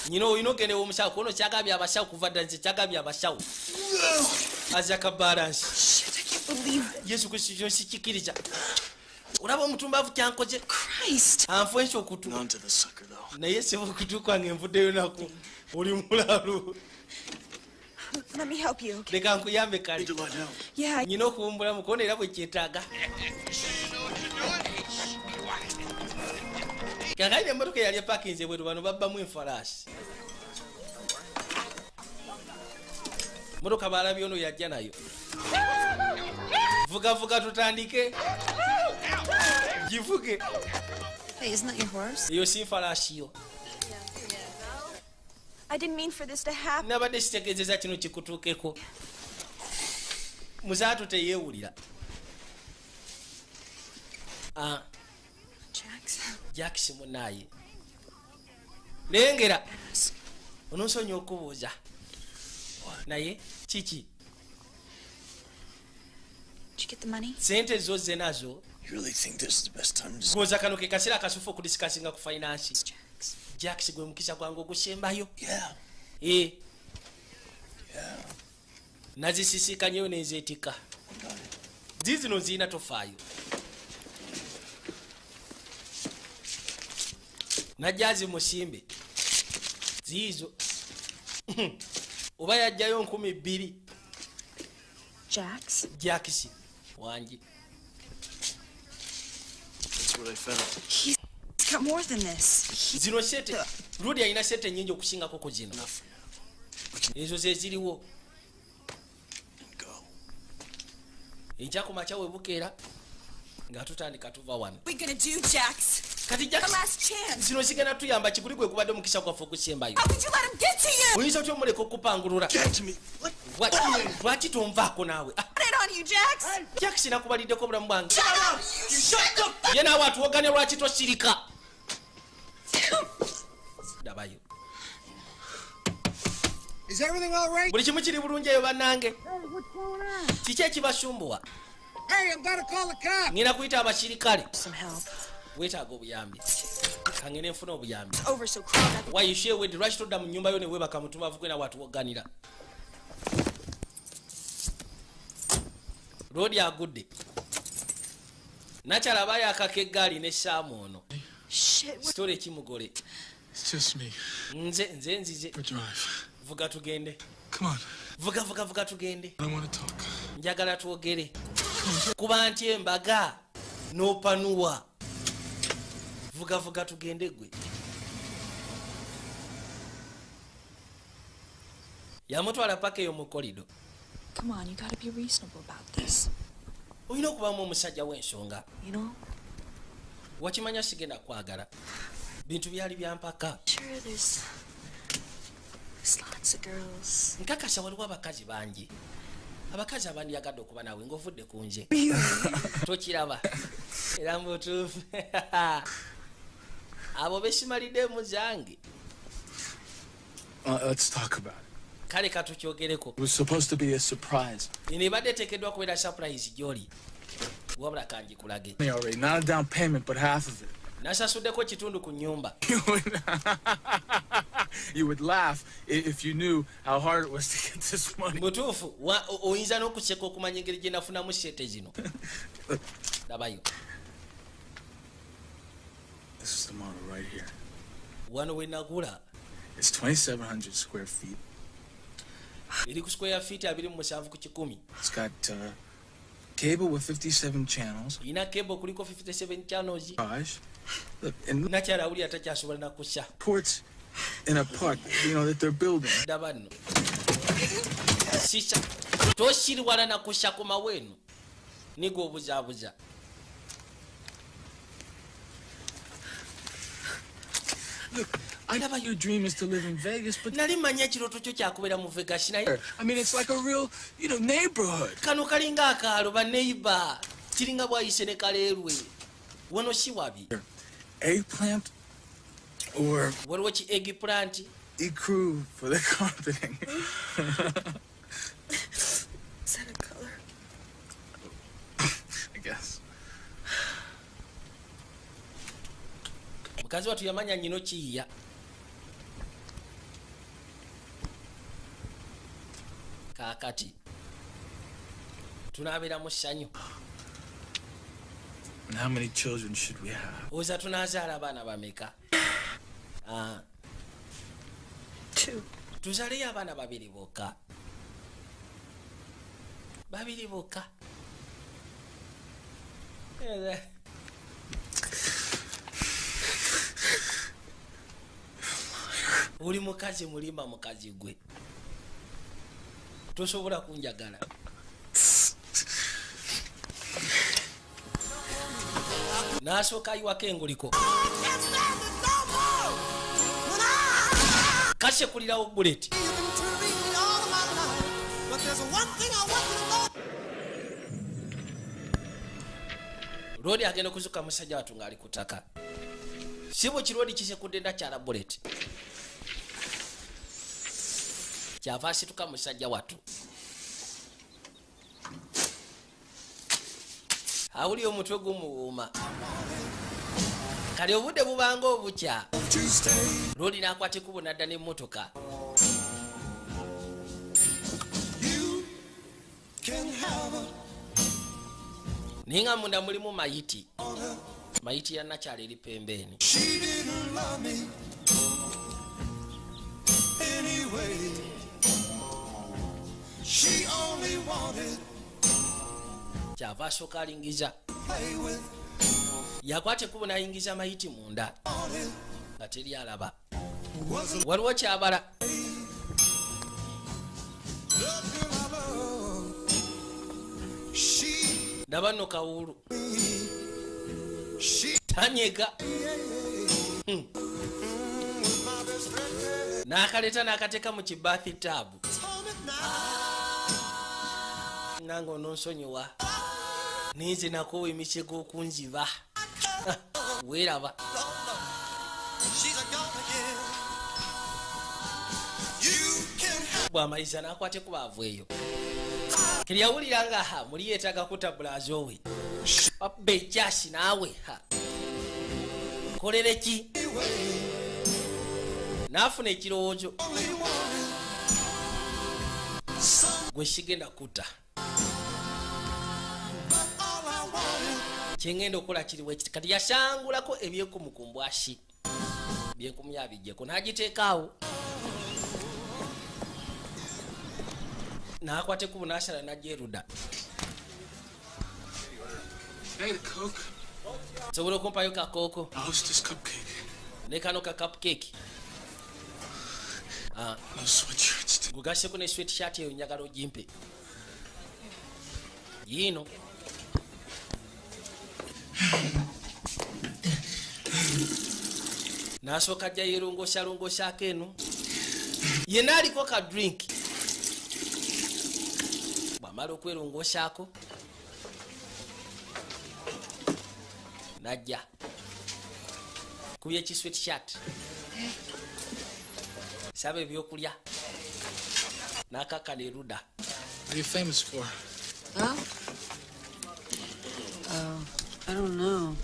Speaker 1: Nyina olina ogenda ew'omusawo kuno kyagabye abasawo kuva dda nze kyagabye abasawo. Aza ka balance. Yesu Kristo kino sikikiriza. Olaba omutumbavu kyankoze. Anfwensa okutu. Naye siba okutu kwange nvuddeyo nako. Oli mulalu. Leka nkuyambe kale. Nyina okuwumbulamu kuona era bwe kyetaaga. Kakati emmotoka eyali epakinze bweru bano babbamu enfalaasi. Mmotoka baalabye ono yajja nayo. Vuga vuga tutandike. Givuge.
Speaker 4: Hey, isn't that your horse?
Speaker 1: Eyo si nfalaasi yo.
Speaker 4: I didn't mean for this to happen.
Speaker 1: Nabadde sitegeezezza kino kikutuukeko. Muzaatu teyeewulira. Ah. Jackson munaye. Lengera. Ononsonyi okubuuza. Naye kiki?
Speaker 4: Did you get the money?
Speaker 1: Sente zo ze nazo.
Speaker 5: You really think this is the best time to
Speaker 1: Goza kano ke kaseera akasufu okudiscussinga ku finance. Jackson gwe mukisa gwange ogusembayo.
Speaker 5: Yeah.
Speaker 1: Eh.
Speaker 5: Yeah.
Speaker 1: Nazisisikanyeyo nenzeetikka. Zizino zirina tofaayo. Najjazi musimbe. Ziizo. Oba yajjayo 2000.
Speaker 4: Jax?
Speaker 1: Jax. Wangi.
Speaker 5: That's what I found.
Speaker 4: He's got more than this.
Speaker 1: Zino sente. Rudi alina sente nnyingi okusingako ku zino. Ezo ze ziriwo. Enkya ku makya we bukeera nga tutandika tuva wano.
Speaker 4: What we gonna do, Jax?
Speaker 1: Kati Jax, zino zigenda tuyamba kiguli gwe kubadde omukisa gwaffe ogusembayo.
Speaker 4: How could you let him get to you?
Speaker 1: Oyinza otya omuleka okupangulula?
Speaker 5: Get to me.
Speaker 1: Lwaki tonvaako naawe?
Speaker 4: Put it on you, Jax.
Speaker 1: Jax nakubaliddeko obulamu bwange.
Speaker 4: Shut up! You shut the fuck
Speaker 1: Ye naawe atuwogane lwaki tosirika? Dabayo.
Speaker 8: Is everything all right?
Speaker 1: Buli kimu kiri bulungi eyo bannange.
Speaker 8: Hey, what's going on?
Speaker 1: Kiki ekibasumbuwa?
Speaker 8: Hey, I'm gonna call the cops.
Speaker 1: Ngenda kuyita abasirikale.
Speaker 4: Some help.
Speaker 1: Weetaaga obuyambi. Kangende nfune obuyambi.
Speaker 4: Over so crawl
Speaker 1: Why you share with lwaki todda mu nnyumba yo ne weebaka mutumbavu gwe nawe atuwoganira. Roodi agudde. Nakyala aba yakaka eggaali n'essaamu ono.
Speaker 4: Shit.
Speaker 1: Sitole ekimugole.
Speaker 6: It's just me.
Speaker 1: Nze nze nzize.
Speaker 6: For drive.
Speaker 1: Vuga tugende.
Speaker 6: Come on.
Speaker 1: Vuga, vuga, vuga tugende.
Speaker 6: I want to talk.
Speaker 1: Njagala twogere. Kuba nti embaga n'opanuwa. Vuga, vuga tugende gwe. Yamutwala paka eyo mu kolido.
Speaker 4: Come on, you gotta be reasonable about this.
Speaker 1: Olina okubamu omusajja w'ensonga.
Speaker 4: You know?
Speaker 1: Wakimanya sigenda kwagala. Bintu byali byampaka.
Speaker 4: Sure, there's lots of girls.
Speaker 1: Nkakasa waliwo abakazi bangi. Abakazi abandyagadde okuba naawe ng'ovudde ku nze. Tokiraba. Era mutuufu. Abo besimalidde zange.
Speaker 6: Let's talk about it.
Speaker 1: Kale katukyogereko.
Speaker 6: It was supposed to be a surprise.
Speaker 1: Eno ebadde eteekeddwa kubeera surprise gy'oli. Wabula kangikulage.
Speaker 6: Already, not a down payment, but half of it.
Speaker 1: Nasasuddeko kitundu ku nnyumba.
Speaker 6: You would laugh if you knew how hard it was to get this money.
Speaker 1: Mutuufu, oyinza n'okuseka okumanya engeri gye nafunamu ssente zino. Labayo.
Speaker 6: This is the model right here.
Speaker 1: Wano we nagula.
Speaker 6: It's 2,700 square feet.
Speaker 1: Eri ku square feet 27 ku 100.
Speaker 6: It's got cable with 57 channels.
Speaker 1: Ina cable kuliko 57 channels.
Speaker 6: Gosh. Look, and
Speaker 1: nakyala awulira takyasobola na kussa.
Speaker 6: Ports in a park, you know, that they're building.
Speaker 1: Ndaba nno. Sisa tosiriwala na kussa ku maweeno. Nigo obuzaabuza.
Speaker 6: Look, I know your dream is to live in Vegas, but
Speaker 1: nali manya ekirooto kyo kyakubeera mu Vegas naye.
Speaker 6: I mean, it's like a real, you know, neighborhood.
Speaker 1: Kano kalinga akaalo ba neighbor. Kiringa bwayise ne kaleerwe. Wano si wabi.
Speaker 6: Eggplant or
Speaker 1: waliwo ki eggplant?
Speaker 6: Ecru for the carpeting.
Speaker 4: Is that a color?
Speaker 6: I guess.
Speaker 1: Mukazi watu yamanya nyino kiyiya. Kaakati tunabeera mu ssanyu.
Speaker 6: And how many children should we have?
Speaker 1: Oza tunazaala abaana bameka?
Speaker 4: Two.
Speaker 1: Tuzaaleyo abaana babiri bokka. Babiri bokka. Oli mukazi mulimba mukazi gwe. Tosobola kunjagala. N'asooka ayiwako enguliko. Kasekulirawo bullet. Lodi agenda okuzuka musajja watu ng'ali ku ttaka. Si bwe kirodi kisekudde ndakyala bullet. Kyava asituka musajja watu. Awuli omutwe gumuwuuma. Kale obudde bubanga obukya. Lodi n'akwata ekkubo n'adda n'emmotoka. Naye nga munda mulimu mayiti. Mayiti ya nakyala eri pembeeni. Kyava asooka alingiza. Yakwata ekkubo n'ayingiza mayiti munda nga teri alaba. Waliwo kyabala. Ndaba nno kawuulu. Tanyega. N'akaleeta n'akateeka mu kibath tub. Nange ononsonyiwa. Ninze nakoowa emisego okunziba. Weeraba. Bw'amaliriza n'akwata ekkubo aveeyo. Kiri yawulira nga ha muli yeetaaga kutabula azoowe. Abba ekyasi naawe ha. Kolere ki? N'afuna ekirowoozo. Gwe sigenda kutta. Kyengenda okukola kiri bwe kiti. Kati yasangulako ebyenkumu ku mbwashi. Byenkumu yabiggyeko n'agiteeka awo. N'akwata ekkubo n'asala n'ajja erudda.
Speaker 6: Can I get a Coke?
Speaker 1: Sobola okumpayo ka Coke?
Speaker 6: A Hostess cupcake.
Speaker 1: Ne kano ka cupcake. Ah.
Speaker 6: Those sweatshirts too.
Speaker 1: Gugasseko ne sweatshirt eyo, njagala ogimpe. Yiino. N'asooka ajja yeerongoosalongoosaako eno. Yenna aliko ka drink. Bw'amala okwerongoosaako n'ajja. Kubye ki sweatshirt. Saba ebyokulya. N'akakkana erudda.
Speaker 6: What are you famous for?
Speaker 9: Huh? Oh, I don't know.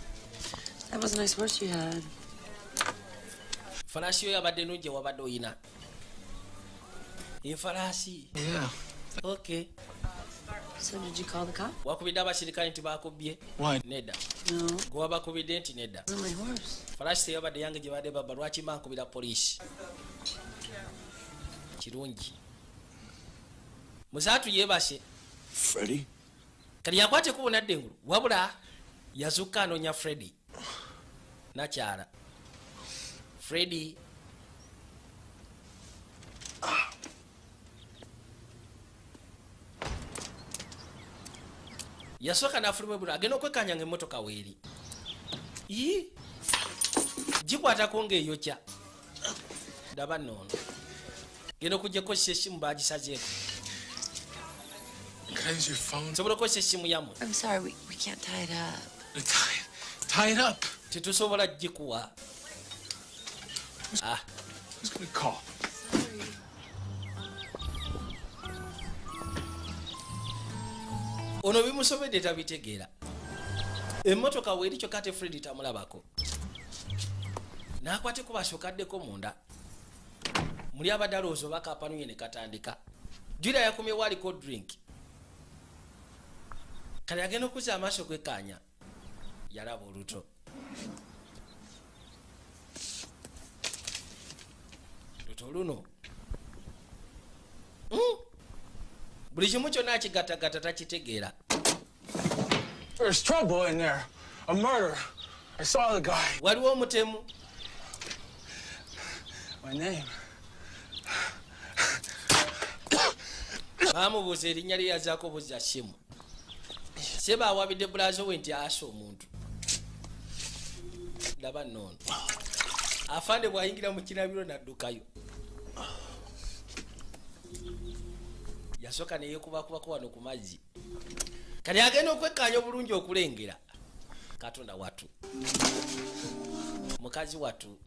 Speaker 9: That was a nice horse you had.
Speaker 1: Falaasi yo yabadde nnungi, wabadde oyina. Enfalaasi.
Speaker 6: Yeah.
Speaker 1: Okay.
Speaker 9: So did you call the cop?
Speaker 1: Wakubidde abasirikale nti bakubbye?
Speaker 6: Why?
Speaker 1: Nedda.
Speaker 9: No.
Speaker 1: Gwe wabakubidde nti nedda.
Speaker 9: It wasn't my horse.
Speaker 1: Falaasi teyabadde yange gye badde babba, lwaki mba nkubira poliisi? Kirungi. Musaatu yeebase.
Speaker 5: Freddie?
Speaker 1: Kati yakwata ekkubo n'adda engulu, wabula yazukka anoonya Freddy. Nakyala. Freddy. Yasooka n'afuluma ebweru, agenda okwekkaanya ng'emmotoka weeri. Ii! Gikwatako ng'eyokya. Daba nno ono. Genda okujja okukozesa essimu baagisazeeko.
Speaker 6: Can I use your phone?
Speaker 1: Nsobola okukozesa essimu yammwe?
Speaker 9: I'm sorry, we can't tie it up.
Speaker 6: Tie it up.
Speaker 1: Tetusobola gikuwa. Ah.
Speaker 6: Who's gonna call?
Speaker 1: Ono bimusobedde tabitegeera. Emmotoka weeri kyokka ate Freddy tamulabako. N'akwata ekkubo asooka addeko munda. Muli abadde alowooza oba kapanuye ne katandika. Julia yakomyewo aliko drink. Kale agenda okuzza amaaso okwekkaanya. Yalaba oluto. Luto luno. Buli kimu kyonna akigattagatta takitegeera.
Speaker 6: There's trouble in there. A murder. I saw the guy.
Speaker 1: Waliwo omutemu.
Speaker 6: My name.
Speaker 1: Baamubuuza erinnya lye, yazaako buzza ssimu. Seba awabidde bulazo we nti asa omuntu. Laba nno ono. Afande bw'ayingira mu kinabiro n'addukayo. Yasooka ne yeekubakubako wano ku mazzi. Kati agenda okwekkaanya obulungi okulengera. Katonda wattu. Mukazi wattu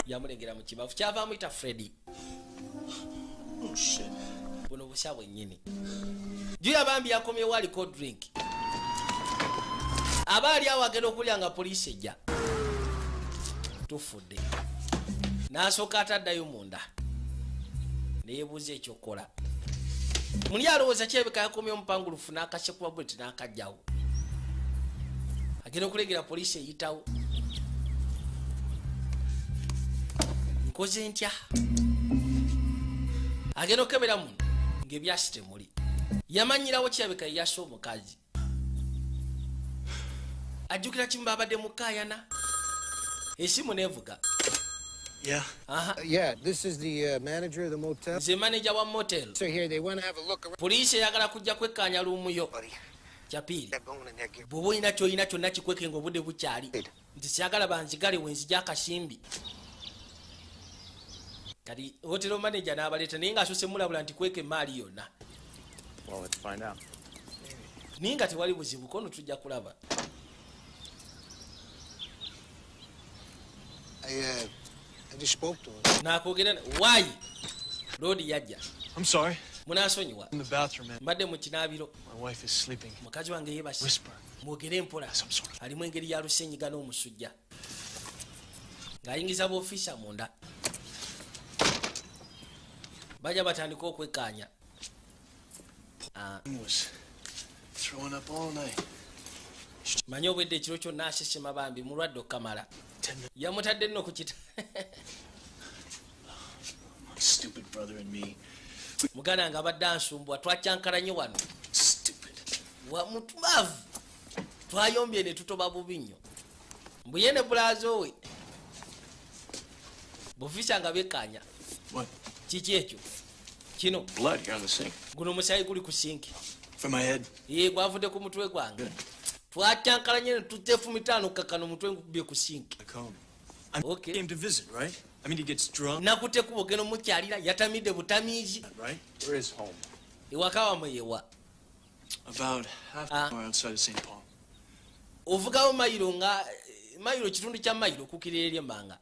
Speaker 1: yamulengera mu kibafu, kyava amuyita Freddy.
Speaker 5: Oh, shit.
Speaker 1: Buno busa bwennyini. Julia bambi yakomyewo aliko drink. Aba ali awo agenda okulya nga poliisi ejja. Tufudde. N'asooka ataddayo munda. Ne yeebuuza ekyokukola. Muli alowooza kirabika yakomyewo omupangulufu n'akasekula buleti n'akajjawo. Agenda okulengera poliisi eyitawo. Nkoze ntya? Agenda okukebera muno ng'ebyasi temuli. Yamanyirawo kirabika ye yasse omukazi. Ajjukira kimu babadde mu kkaayana. Essimu n'evuga.
Speaker 5: Yeah.
Speaker 1: Aha.
Speaker 8: Yeah, this is the manager of the motel.
Speaker 1: Nze manager wa motel.
Speaker 8: So here they want to have a look around.
Speaker 1: Poliisi eyagala kujja kwekkaanya room yo. Kyapiiri.
Speaker 8: That bone in there, give
Speaker 1: Bw'oba olina ky'olina kyonna kikweke ng'obudde bukyali. Nti syagala banzigale we nzija akasimbi. Kati hotel manager n'abaleeta naye ng'asoose mulabula nti kweka emaali yonna.
Speaker 5: Well, let's find out.
Speaker 1: Naye nga tewali buzibu, kono tujja kulaba.
Speaker 8: I just spoke to him.
Speaker 1: Nakwogera waayi loodi yajja.
Speaker 5: I'm sorry.
Speaker 1: Munansonyiwa.
Speaker 5: In the bathroom, man.
Speaker 1: Mbadde mu kinaabiro.
Speaker 5: My wife is sleeping.
Speaker 1: Mukazi wange yeebase.
Speaker 5: Whisper.
Speaker 1: Mwogere mpola.
Speaker 5: Some sort of.
Speaker 1: Alimu engeri ya lusenyiga n'omusujja. Ng'ayingiza boofiisa munda. Bajja batandika okwekkaanya. Ah.
Speaker 5: Was throwing up all night.
Speaker 1: Manyi obwedde ekiro kyonna asesema bambi mulwadde okukamala.
Speaker 5: 10 minutes.
Speaker 1: Yamutadde nno ku kita.
Speaker 5: My stupid brother and me
Speaker 1: Muganda nga abadde ansumbwa, twakyankalanye wano. Mutumaavu twayombye ne tutoba bubi nnyo. Mbuye ne bulaazo we bufisa nga bekkaanya. Kiki ekyo kino? Guno omusaayi guli ku sinki. Ye gwavudde ku mutwe gwange. Twakyankalanye ne tuteefu 5 kakano omutwe ngukubye ku sinki. Nakutte kubo geno mukyalira yatamidde butamiizi. Ewaka wamwe yewa. Ovugawo mayiro nga mayiro kitundu kya mayiro okukirira eri emmanga.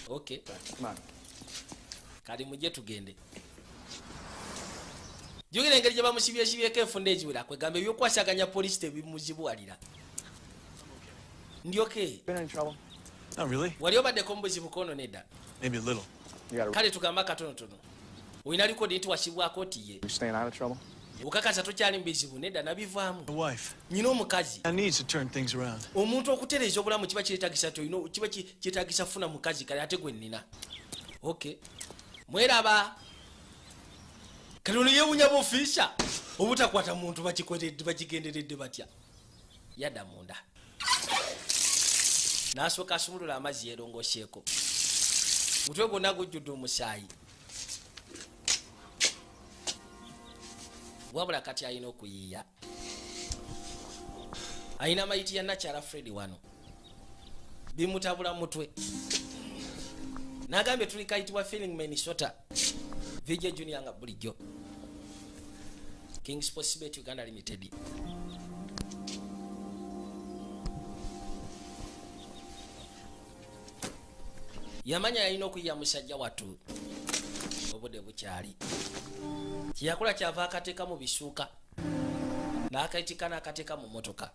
Speaker 1: Okay. Kali mujje tugende. Jjukira engeri gye bamusibyesibyeko enfunda eziwera, kwegamba ebyokwasaganya poliisi tebimuzibuwalira. Ndyoke. Wali obaddeko mu buzibu kono nedda? Kale tugamba katonotono. Olina likodi nti wasibwako nti ye. Okakasa tokyali mu bizibu nedda nabivaamu. Nnyina omukazi. Omuntu okutereeza obulamu kiba kyetaagisa kiba kyetaagisa funa mukazi kale ate gwe nnina. Okay. Mweraba. Kale ono yeewuunya bufiisa obutakwata muntu bakigenderedde batya. Yadda munda. N'asooka asumulula amazzi yeerongoseeko. Mutwe gwonna gujjudde omusaayi. Wabula kati alina okuyiiya. Alina mayiti ya nakyala Fred wano. Bimutabula mutwe. N'agambye tuli kayitibwa Feeling Minnesota. VJ Junior nga bulijjo. King Sports Bet Uganda Limited. Yamanya yalina okuyiya musajja wattu. Obudde bukyali. Kyeyakola kyava akateeka mu bisuuka. N'akayitika n'akateeka mu mmotoka.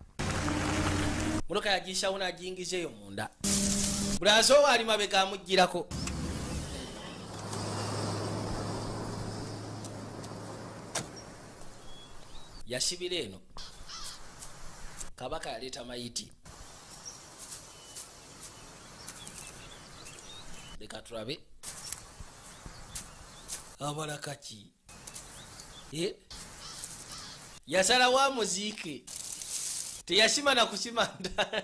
Speaker 1: Mmotoka yagiyisawo n'agiyingiza eyo munda. Bulazo ali mabega amuggyirako. Yasibira eno. Kabaka yaleeta mayiti. Leka tulabe. Abala kaki. Yasalawo amuziike. Teyasima na kusima nda.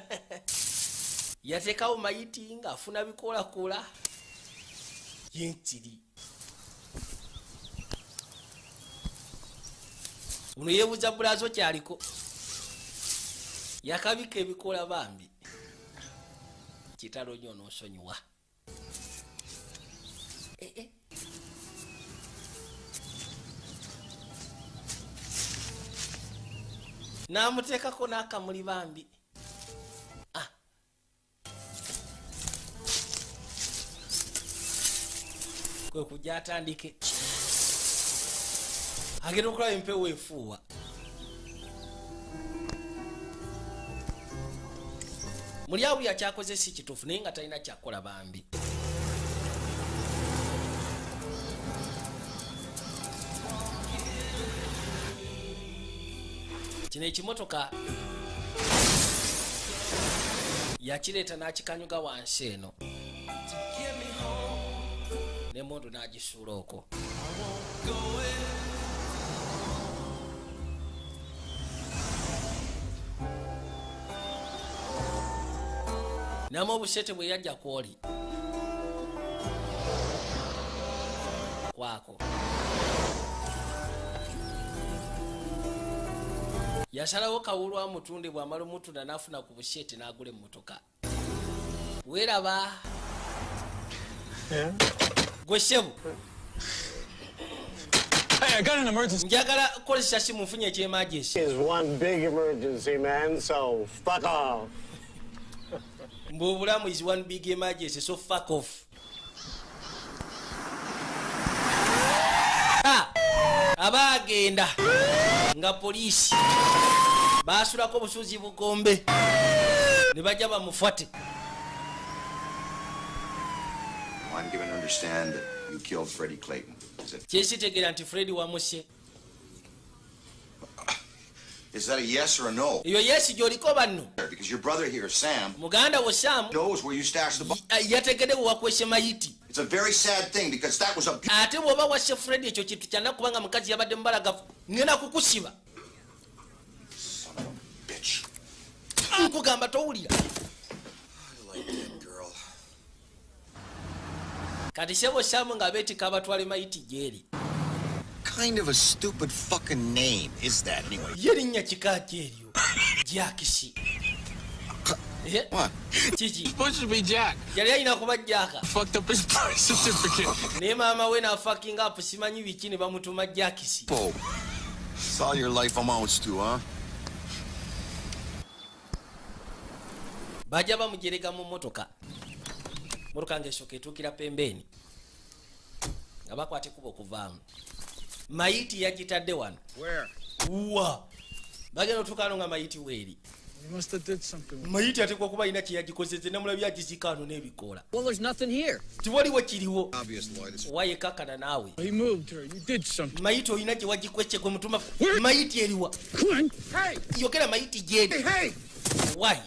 Speaker 1: Yateekawo mayiti ng'afuna bikoolakoola. Yentiri. Ono yeebuuza bulazo kyaliko. Yakabika ebikoola bambi. Kitalo nnyo n'osonyiwa. N'amuteekako n'akamuli bambi. Kwe kujja atandike. Agenda okulaba empewo efuuwa. Muli awo yakyakoze si kituufu naye nga talina kyakola bambi. Kino ekimotoka yakireeta n'akikanyuga wansi eno. N'emmundu n'agisuula okwo. Namu obusete bwe yajja kwoli. Kwako. Yasalawo kawulu amutunde bw'amala omutunda n'afuna ku busete n'agula emmotoka. Weeraba. Gwe ssebo.
Speaker 6: Hey, I got an emergency.
Speaker 1: Njagala kukozesa simu nfunye eky'emergency.
Speaker 8: Is one big emergency, man, so fuck off.
Speaker 1: Mbu obulamu is one big emergency, so fuck off. Aba agenda nga poliisi baasulako obusuuzi bugombe ne bajja bamufuate.
Speaker 10: I'm given to understand that you killed Freddie Clayton. Is it?
Speaker 1: Kyesitegeera nti Freddie wamuse.
Speaker 10: Is that a yes or a no?
Speaker 1: Eyo yes gy'oliko banno.
Speaker 10: Because your brother here, Sam,
Speaker 1: Muganda wo Sam
Speaker 10: knows where you stashed the bomb.
Speaker 1: Yategedde we wakwese mayiti.
Speaker 10: It's a very sad thing because that was a
Speaker 1: Ate bw'oba wasse Fred, ekyo kintu kyanaku kubanga mukazi yabadde mubalagavu. Ngenda kukusiba.
Speaker 10: Bitch.
Speaker 1: Nkugamba towulira.
Speaker 10: I like that girl.
Speaker 1: Kati sebo Samu nga beetika abatwale mayiti gyeri.
Speaker 10: Kind of a stupid fucking name is that anyway?
Speaker 1: Ye linnya kika kyeryo Jakisi? Eh?
Speaker 10: What?
Speaker 1: Kiki?
Speaker 6: Supposed to be Jack.
Speaker 1: Yali alina kuba Jaka.
Speaker 6: Fucked up his birth certificate.
Speaker 1: Naye maama we nafucking up, simanyi biki, ne bamutuma Jakisi.
Speaker 10: Oh. It's all your life amounts to, huh?
Speaker 1: Bajja bamujerega mu motoka. Motoka ngaesooka etuukira pembeeni nga bakwata ekkubo okuvaamu. Mayiti yagitadde wano.
Speaker 7: Where?
Speaker 1: Wa bagenda otuuka nga mayiti weeri.
Speaker 6: You must have did something.
Speaker 1: Mayiti atekwa kuba alina kyeyagikozeze. Namulabye agizika ano n'ebikoola.
Speaker 11: Well, there's nothing here.
Speaker 1: Tiwaliwo kiriwo.
Speaker 10: Obvious, Lloyd. It's
Speaker 1: Wayekakana naawe.
Speaker 6: He moved her. You did something.
Speaker 1: Mayiti olina gye wagikwece gwe mutuma. Mayiti eriwa?
Speaker 6: Come on. Hey!
Speaker 1: Yogera, mayiti gyeri?
Speaker 10: Hey!
Speaker 1: Wayi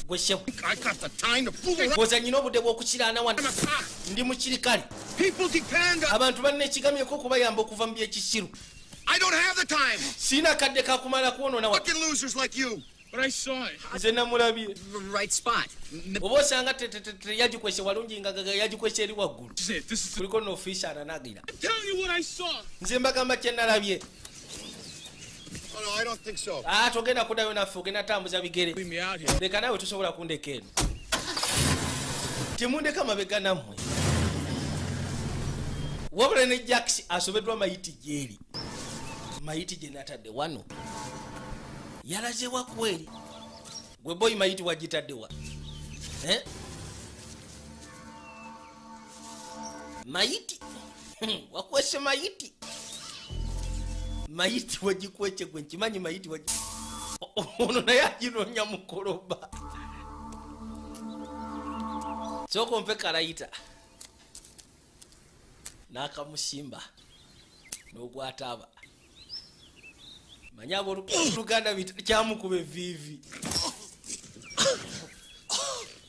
Speaker 1: gwe ssebo.
Speaker 10: I got the time to fool around.
Speaker 1: Goza nyina obudde bw'okukiraana wano? Ndi mukirikale.
Speaker 10: People depend on...
Speaker 1: Abantu balina ekigamyeko okubayamba okuva mu byekisiru.
Speaker 10: I don't have the time.
Speaker 1: Siina kadde kakumala kwonoona wa
Speaker 10: Fucking losers like you.
Speaker 6: But I saw it.
Speaker 1: Nze namulabye.
Speaker 11: Right spot.
Speaker 1: Oba osanga teyagikwese walungi nga yagikwese eri waggulu.
Speaker 6: This is it. This is.
Speaker 1: Kuliko noofiisa ananagira.
Speaker 6: I'm telling you what I saw.
Speaker 1: Nze mbagamba kye nalabye.
Speaker 10: Oh, no, I don't think so.
Speaker 1: Aa, togenda kuddayo naffe, ogenda tambuza bigere.
Speaker 6: Leave me out here.
Speaker 1: Leka naawe, tosobola kundeka eno. Temundeka mabega nammwe. Wabula ne Jacks asobeddwa mayiti gyeri. Mayiti gye natadde wano yalazewa kweri? Gwe boyi, mayiti wagitaddewa? Eh? Mayiti wakwese? Mayiti, mayiti wagikwece gwe? Nkimanyi mayiti wagi. Ono naye aginoonya mukoloba. Sooka ompe kalayita n'akamusimba n'ogwataaba. Manye abooluganda kyamukuba eviivi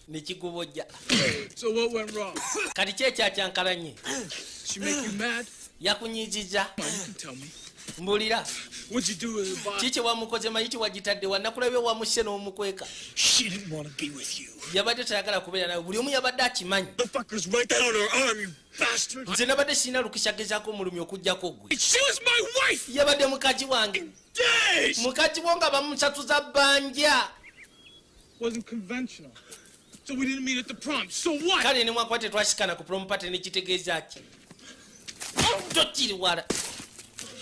Speaker 1: nekigubojja.
Speaker 6: So what went wrong?
Speaker 1: Kati ki ekyakyankalanye?
Speaker 6: She make you mad?
Speaker 1: Yakunyiiziza?
Speaker 6: Come on, you can tell me.
Speaker 1: Mbulira.
Speaker 6: What'd you do with the body?
Speaker 1: Kiki wamukoze? Mayiti wagitadde wa? Nakulabye wamusse n'omukweka.
Speaker 5: She didn't want to be with you.
Speaker 1: Yabadde tayagala kubeera nawe, buli omu yabadde akimanyi.
Speaker 5: The fuckers write that on her arm, you bastard.
Speaker 1: Nze nabadde sirina lukisa gezaako omulumi okugjako gwe.
Speaker 6: She was my wife!
Speaker 1: Yabadde mukazi wange.
Speaker 5: Days!
Speaker 1: Mukazi wo nga bamusatuza bbanja.
Speaker 6: Wasn't conventional. So we didn't meet at the prom. So what?
Speaker 1: Kale ne mwakuba tetwasikana ku prom party, nekitegeeza ki? Tokiri wala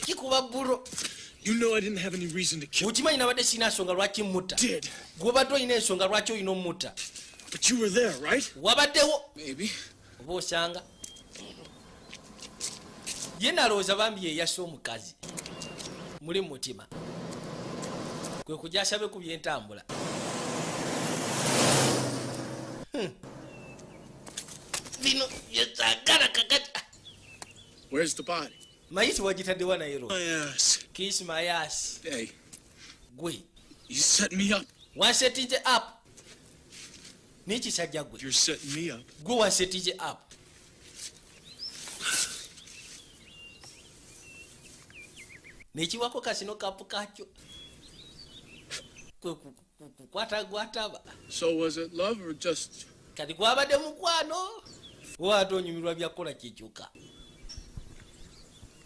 Speaker 1: kikuba bbulo.
Speaker 5: You know I didn't have any reason to kill.
Speaker 1: Okimanyi nabadde sirina nsonga lwaki mutta.
Speaker 5: Did.
Speaker 1: Gwobadde olina ensonga lwaki olina omutta.
Speaker 5: But you were there, right?
Speaker 1: Wabaddewo.
Speaker 6: Maybe.
Speaker 1: Oba osanga ye nalowooza bambi yeyasse omukazi muli mumutima kwe kujja asabe ku byentambula. Bino byesagala kakati.
Speaker 6: Where's the body?
Speaker 1: Mayiti wagitaddewa naye ro?
Speaker 5: My ass.
Speaker 1: Kiss my ass.
Speaker 6: Hey,
Speaker 1: Gwe.
Speaker 6: you set me up.
Speaker 1: Wansetinze up nikisajja gwe.
Speaker 5: You're setting me up.
Speaker 1: Gwe wansetinze up. Nekiwako kasino kapu kakyo kwe kukwata gwataba.
Speaker 6: So was it love or just
Speaker 1: Kati gwabadde mukwano oba ate onyumirwa byakukola kikyuka?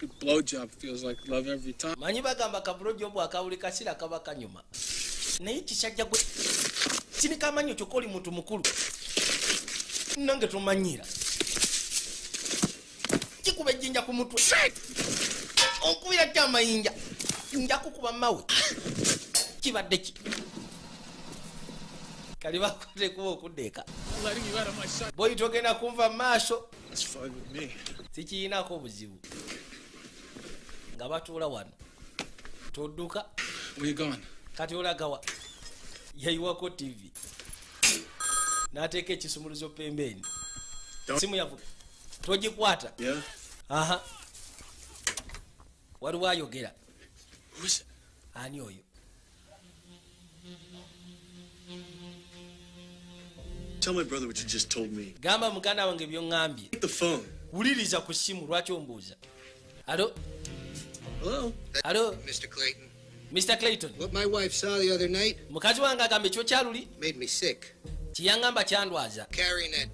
Speaker 6: a blowjob feels like love every time?
Speaker 1: Manyi bagamba kabulojo akabuli kaseera kaba kanyuma, naye kisajja gwe sinika amanyo kyokka oli muntu mukulu nange tomanyira. Kikuba ejjinja ku mutwe. Onkubira ty amayinja, nja kukuba mawe. Kibadde ki? Kali bakwate kuba okuddeeka.
Speaker 6: I'm letting you out of my sight.
Speaker 1: Boyi, togenda kunva mu maaso.
Speaker 5: That's fine with me.
Speaker 1: Sikirinako obuzibu nga batuula wano, todduka.
Speaker 6: Where you going?
Speaker 1: Kati olagawa? Yayiwako TV n'ateeka ekisumuluzo pembeeni. Simu yavuga, togikwata.
Speaker 5: Yeah?
Speaker 1: Aha, waliwo ayogera.
Speaker 5: Who is it?
Speaker 1: Ani oyo?
Speaker 5: Tell my brother what you just told me.
Speaker 1: Gamba muganda wange by'oŋŋambye.
Speaker 5: Take the phone.
Speaker 1: Wuliriza ku ssimu, lwaki ombuuza? Alo?
Speaker 5: Hello?
Speaker 1: Alo?
Speaker 11: Mr. Clayton.
Speaker 1: Mr. Clayton.
Speaker 11: What my wife saw the other night
Speaker 1: Mukazi wange agamba ekyo kyaluli
Speaker 11: made me sick.
Speaker 1: Kiyaŋŋamba kyandwaza.
Speaker 11: Carrying that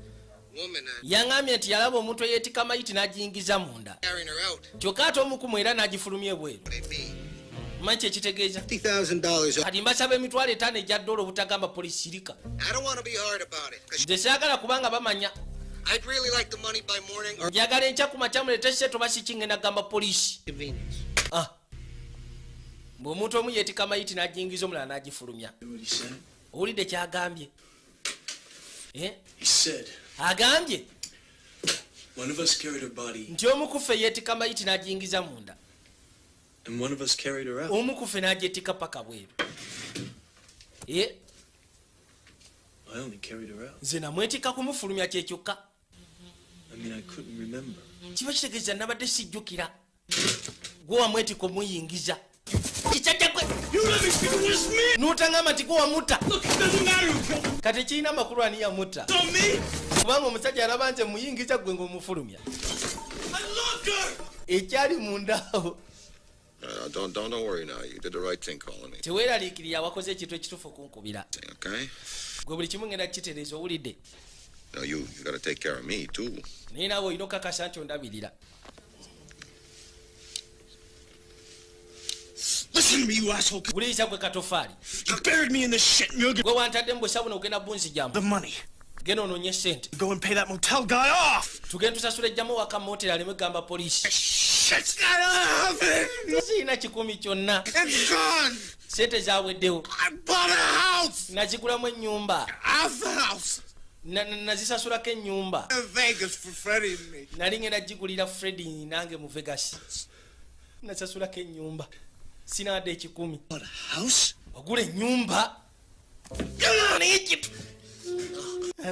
Speaker 11: woman,
Speaker 1: Yaŋŋambye nti yalaba omuntu eyeetika mayiti n'agiyingiza munda.
Speaker 11: carrying her out.
Speaker 1: Kyokka ate omukumu era n'agifulumya ebweru. Manyi kyekitegeeza?
Speaker 11: $50,000.
Speaker 1: Kati mbasaba 50,000 egya dola obutagamba polisi sirika.
Speaker 11: I don't want to be hard about it. 'Cause
Speaker 1: Nze saagala kubanga bamanya.
Speaker 11: I'd really like the money by morning or
Speaker 1: Njagala enkya ku makya muleete ssente oba si kingenda kugamba polisi.
Speaker 11: Convenience.
Speaker 1: Ah. Bw'omuntu omu yeetika mayiti n'agiyingiza omulala n'agifulumya.
Speaker 5: What he said?
Speaker 1: Owulidde kyagambye? Eh?
Speaker 5: He said
Speaker 1: Agambye
Speaker 5: one of us carried her body
Speaker 1: nti omu ku ffe yeetika mayiti n'agiyingiza munda,
Speaker 5: and one of us carried her out.
Speaker 1: Omu ku ffe n'agyetika paka bweru. Eh?
Speaker 5: I only carried her out.
Speaker 1: Nze namwetika kumufulumya kyekyokka.
Speaker 5: I mean, I couldn't remember.
Speaker 1: Kiba kitegeeza nabadde sijjukira. Gwe wamwetika omuyingiza. Kisajja gwe n'otangamba nti gwe wamuta. Kati kirina amakulu ani yamutta, kubanga omusajja alaba nze muyingiza gwe ng'omufulumya ekyali mundaawo.
Speaker 10: Don't worry now. You did the right thing calling me.
Speaker 1: Teweeraliikirira, wakoze ekintu ekituufu okunkubira.
Speaker 10: Okay?
Speaker 1: Gwe buli kimu ngenda kukitereeza, owulidde?
Speaker 10: No, you got to take care of me too.
Speaker 1: Naye naawe olina okukakasa nti ondabirira.
Speaker 5: Listen to me, you asshole.
Speaker 1: Wuliriza gwe katofaali.
Speaker 5: You buried me in this shit and you're
Speaker 1: Gwe wantadde mu busa buno, ogenda bunzijamu.
Speaker 5: The money.
Speaker 1: Genda onoonye sente.
Speaker 5: Go and pay that motel guy off.
Speaker 1: Tugende tusasula ejjamu waka moteri aleme kugamba poliisi.
Speaker 5: Shit's not happening.
Speaker 1: Sirina kikumi kyonna.
Speaker 5: It's gone.
Speaker 1: Sente zaweddewo.
Speaker 5: I bought a house.
Speaker 1: Nazigulamu ennyumba.
Speaker 5: Half the house.
Speaker 1: Nazisasulako ennyumba.
Speaker 5: In Vegas for Freddie and me.
Speaker 1: Nali ngenda gigulira Fredi nange mu Vegas. Nasasulako ennyumba, sinaadde ekikumi.
Speaker 5: Bought a house?
Speaker 1: Wagula ennyumba naye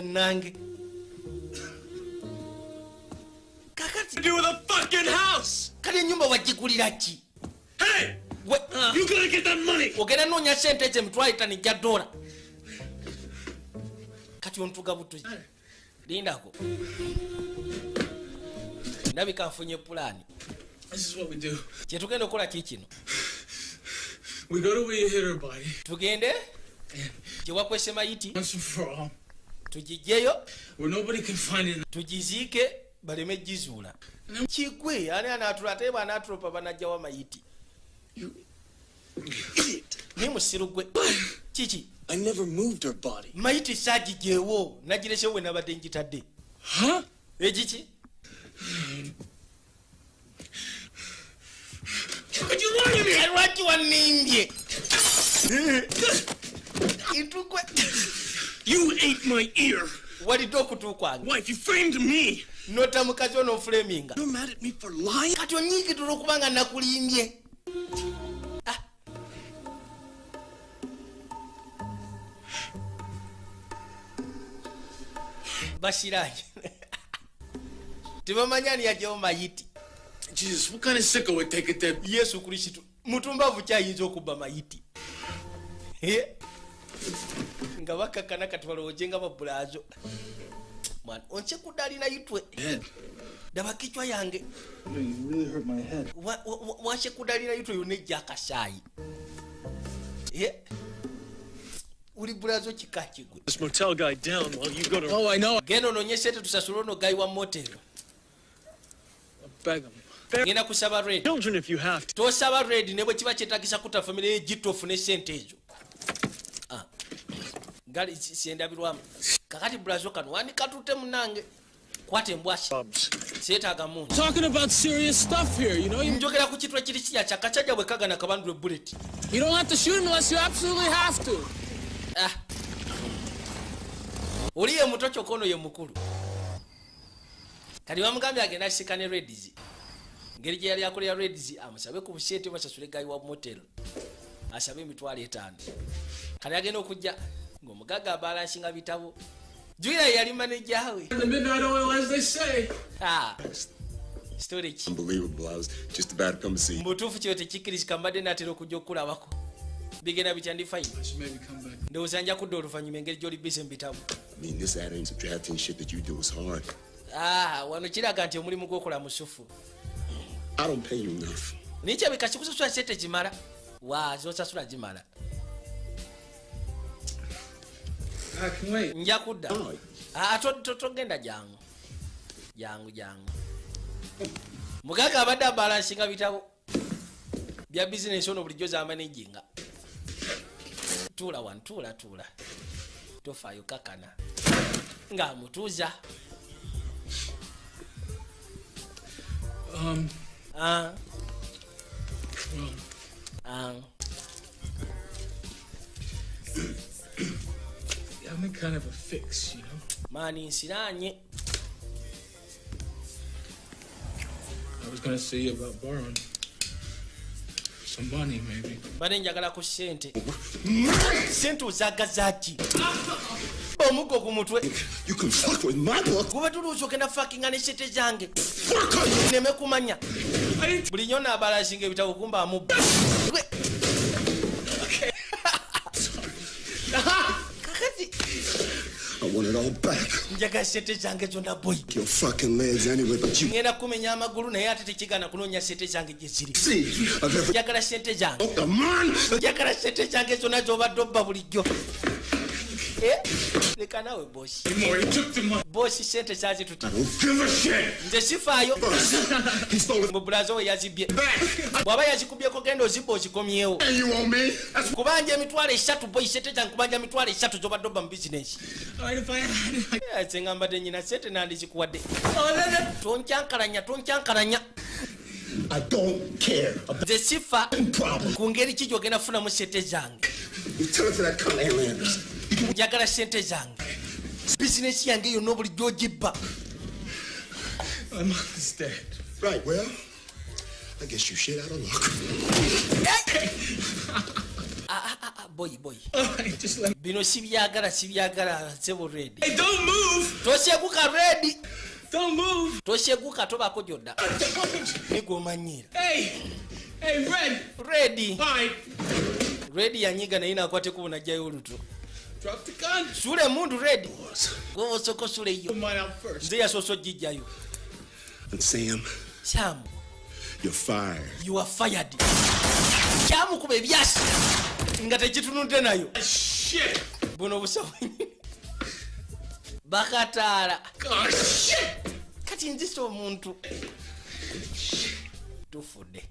Speaker 1: nange kakati
Speaker 5: Do with a fucking house.
Speaker 1: Kale ennyumba wagigulira ki?
Speaker 5: Hey!
Speaker 1: Gwe-
Speaker 5: You gotta get that money.
Speaker 1: Ogenda noonya sente ezo 50,000 egya dola. Kati ontuga butuzi, lindako, ndabika nfunye pulaani.
Speaker 6: This is what we do.
Speaker 1: Kyetugenda okukola ki kino.
Speaker 6: We go to where you hid her body.
Speaker 1: Tugende gyewakwese mayiti.
Speaker 6: Once and for all.
Speaker 1: Tugijjeyo.
Speaker 6: Where nobody can find it.
Speaker 1: Tugiziike baleme gizuula. Kigwe ani anaatula ate bw'anaatulopa banajjawo mayiti. Naye musiru gwe kiki?
Speaker 5: I never moved her body.
Speaker 1: Mayiti saagigyewo, nagiresewo we nabadde ngitadde.
Speaker 6: Huh?
Speaker 1: Ekiki?
Speaker 6: Could you lie to me?
Speaker 1: Lwaki wannimbye? Kintu gwe.
Speaker 5: You ate my ear.
Speaker 1: Walidde okutu kwange.
Speaker 5: Wife, you framed me.
Speaker 1: Nota mukazi ono ofuleminga.
Speaker 5: You're mad at me for lying?
Speaker 1: Kati onyiikitula okuba nga nakulimbye. Ah. Basiranye tebamanyi ani yagyewo mayiti.
Speaker 6: Jesus, what kind of sicko would take a dead?
Speaker 1: Yesu Kristo, mutumbavu kyayinza okubba mayiti? Eh? Nga bakakana kati balowooje nga babulaazo. Mwana onsekudde alina yitwe.
Speaker 5: Head.
Speaker 1: Daba kichwa yange.
Speaker 5: No, you really hurt my head.
Speaker 1: Wansekudde alina yitwe yonna ejja akasaayi. Eh? Uli bulazo kika kigwe.
Speaker 5: This motel guy down while you go to.
Speaker 6: Oh, I know.
Speaker 1: Genda onoonye sente tusasule ono guy wa motel.
Speaker 6: Beg him.
Speaker 1: Ngenda kusaba Red.
Speaker 5: Children, if you have to.
Speaker 1: Tosaba Red ne bwe kiba kyetagisa kutta famire y'Egitto ofune sente ezo. Ah. Gali sendabirwamu. Kakati bulazo kano wani katute munange. Kwata embwasi. Seetaaga muntu.
Speaker 6: Talking about serious stuff here, you know? You,
Speaker 1: Njogera ku kintu ekiri kirya kyakasajja bwe kagana kabandula bullet.
Speaker 6: you don't have to shoot him unless you absolutely have to.
Speaker 1: Ah. Oli ye muto kyokka ono ye mukulu. Kati bamugambye agenda asika ne Reds. Ngeri gye yali akolera Reds amusabe ku busente basasule guy wa motel. Asabe 50,000. Kati agenda okujja ng'omugagga abalansinga bitabo. Julia yali manager we.
Speaker 6: The midnight oil, as they say.
Speaker 1: Ah. Story ki?
Speaker 12: Unbelievable. I was just about to come see you.
Speaker 1: Mutuufu kyo tekikkirizika, mbadde naatera okujja okulabako. Bigenda bitya? Ndi fine.
Speaker 6: I should maybe come back
Speaker 1: Ndowooza nja kudda oluvannyuma engeri gy'oli busy mu bitabo.
Speaker 12: I mean, this adding, subtracting shit that you do is hard.
Speaker 1: Ah, wano kiraga nti omulimu gw'okola musufu.
Speaker 12: I don't pay you enough.
Speaker 1: Nikyabika kikusasula sente gimala. Wa zosasula gimala.
Speaker 6: I can wait.
Speaker 1: Nja kudda. Ah, togenda jangu. Jangu jangu. Mugaga abadde abalansinga bitabo bya bizinesi ono bulijjo z'amanaginga. Tuula wano, tuula tuula. Tofaayo kakana. Ng'amutuuza.
Speaker 6: Well, I'm in kind of a fix, you know.
Speaker 1: Maani nsiraanye.
Speaker 6: I was gonna see you about borrowing some money, maybe.
Speaker 1: Mbadde njagala ku ssente. Ssente ozaagaza ki? Omuggo ku mutwe.
Speaker 12: You can fuck with my book.
Speaker 1: Kuba tulowooza ogenda fuckinga ne ssente zange. Nneme kumanya. Buli nnyo n'abalasinga ebitabo kumba amubba. Kakati.
Speaker 12: I want it all back.
Speaker 1: Njagala ssente zange zonna boy.
Speaker 12: Your fucking legs anyway, but you
Speaker 1: Ngenda kumenya amagulu naye ate tekigaana kunoonya ssente zange gye ziri.
Speaker 12: see I've ever
Speaker 1: Njagala ssente zange.
Speaker 12: Oh, the man.
Speaker 1: Njagala ssente zange zonna z'obadde obba bulijjo. Eh, leka naawe bosi.
Speaker 6: More, he took the money.
Speaker 1: Bosi ssente zaazitutte.
Speaker 12: I don't give a shit.
Speaker 1: Nze sifaayo.
Speaker 12: He stole it
Speaker 1: Mu bulazo we yazibye.
Speaker 12: back.
Speaker 1: Bw'aba yazikubyeko genda ozibba ozikomyewo.
Speaker 12: And you owe me. That's
Speaker 1: Kubanja 30,000 boyi ssente zange kubanja 30,000 z'obadde obba mu bizinesi.
Speaker 6: All right, if I had it, I...
Speaker 1: Eh, nze nga mbadde nnyina ssente nandizikuwadde.
Speaker 6: Oh, no, no.
Speaker 1: Tonkyankalanya, tonkyankalanya.
Speaker 12: I don't care about
Speaker 1: Nze sifa
Speaker 12: problem.
Speaker 1: ku ngeri ki gy'ogenda kufunamu ssente zange.
Speaker 12: You tell it to that cunt Ann Landers.
Speaker 1: Njagala ssente zange. Bizinesi yange yonna bulijjo ogibba.
Speaker 6: My mother's dead.
Speaker 12: Right, well, I guess you shit out of luck.
Speaker 1: Ah, ah, ah, boyi boyi.
Speaker 6: All right, just let me.
Speaker 1: Bino sibyagala sibyagala ssebo Red.
Speaker 6: Hey, don't move!
Speaker 1: Tosyeguka Red.
Speaker 6: Don't move!
Speaker 1: Tosyeguka tobaako gy'odda. Nigw'omanyiira.
Speaker 6: Hey! Hey, Red!
Speaker 1: Red.
Speaker 6: All right,
Speaker 1: Red yanyiga naye n'akwata ekkubo n'aggyayo oluto.
Speaker 6: drop the gun.
Speaker 1: Suula emmundu Red. Gwe osooka osuleyo.
Speaker 6: Put mine out first.
Speaker 1: Nze yasoose oggijjayo.
Speaker 12: And Sam,
Speaker 1: Sam,
Speaker 12: you're fired.
Speaker 1: you are fired. Kyamukuba ebyasi nga tekitunudde nayo.
Speaker 6: Shit!
Speaker 1: Buno obusawo bakataala.
Speaker 6: Oh, shit!
Speaker 1: Kati nzisa omuntu. Tufudde.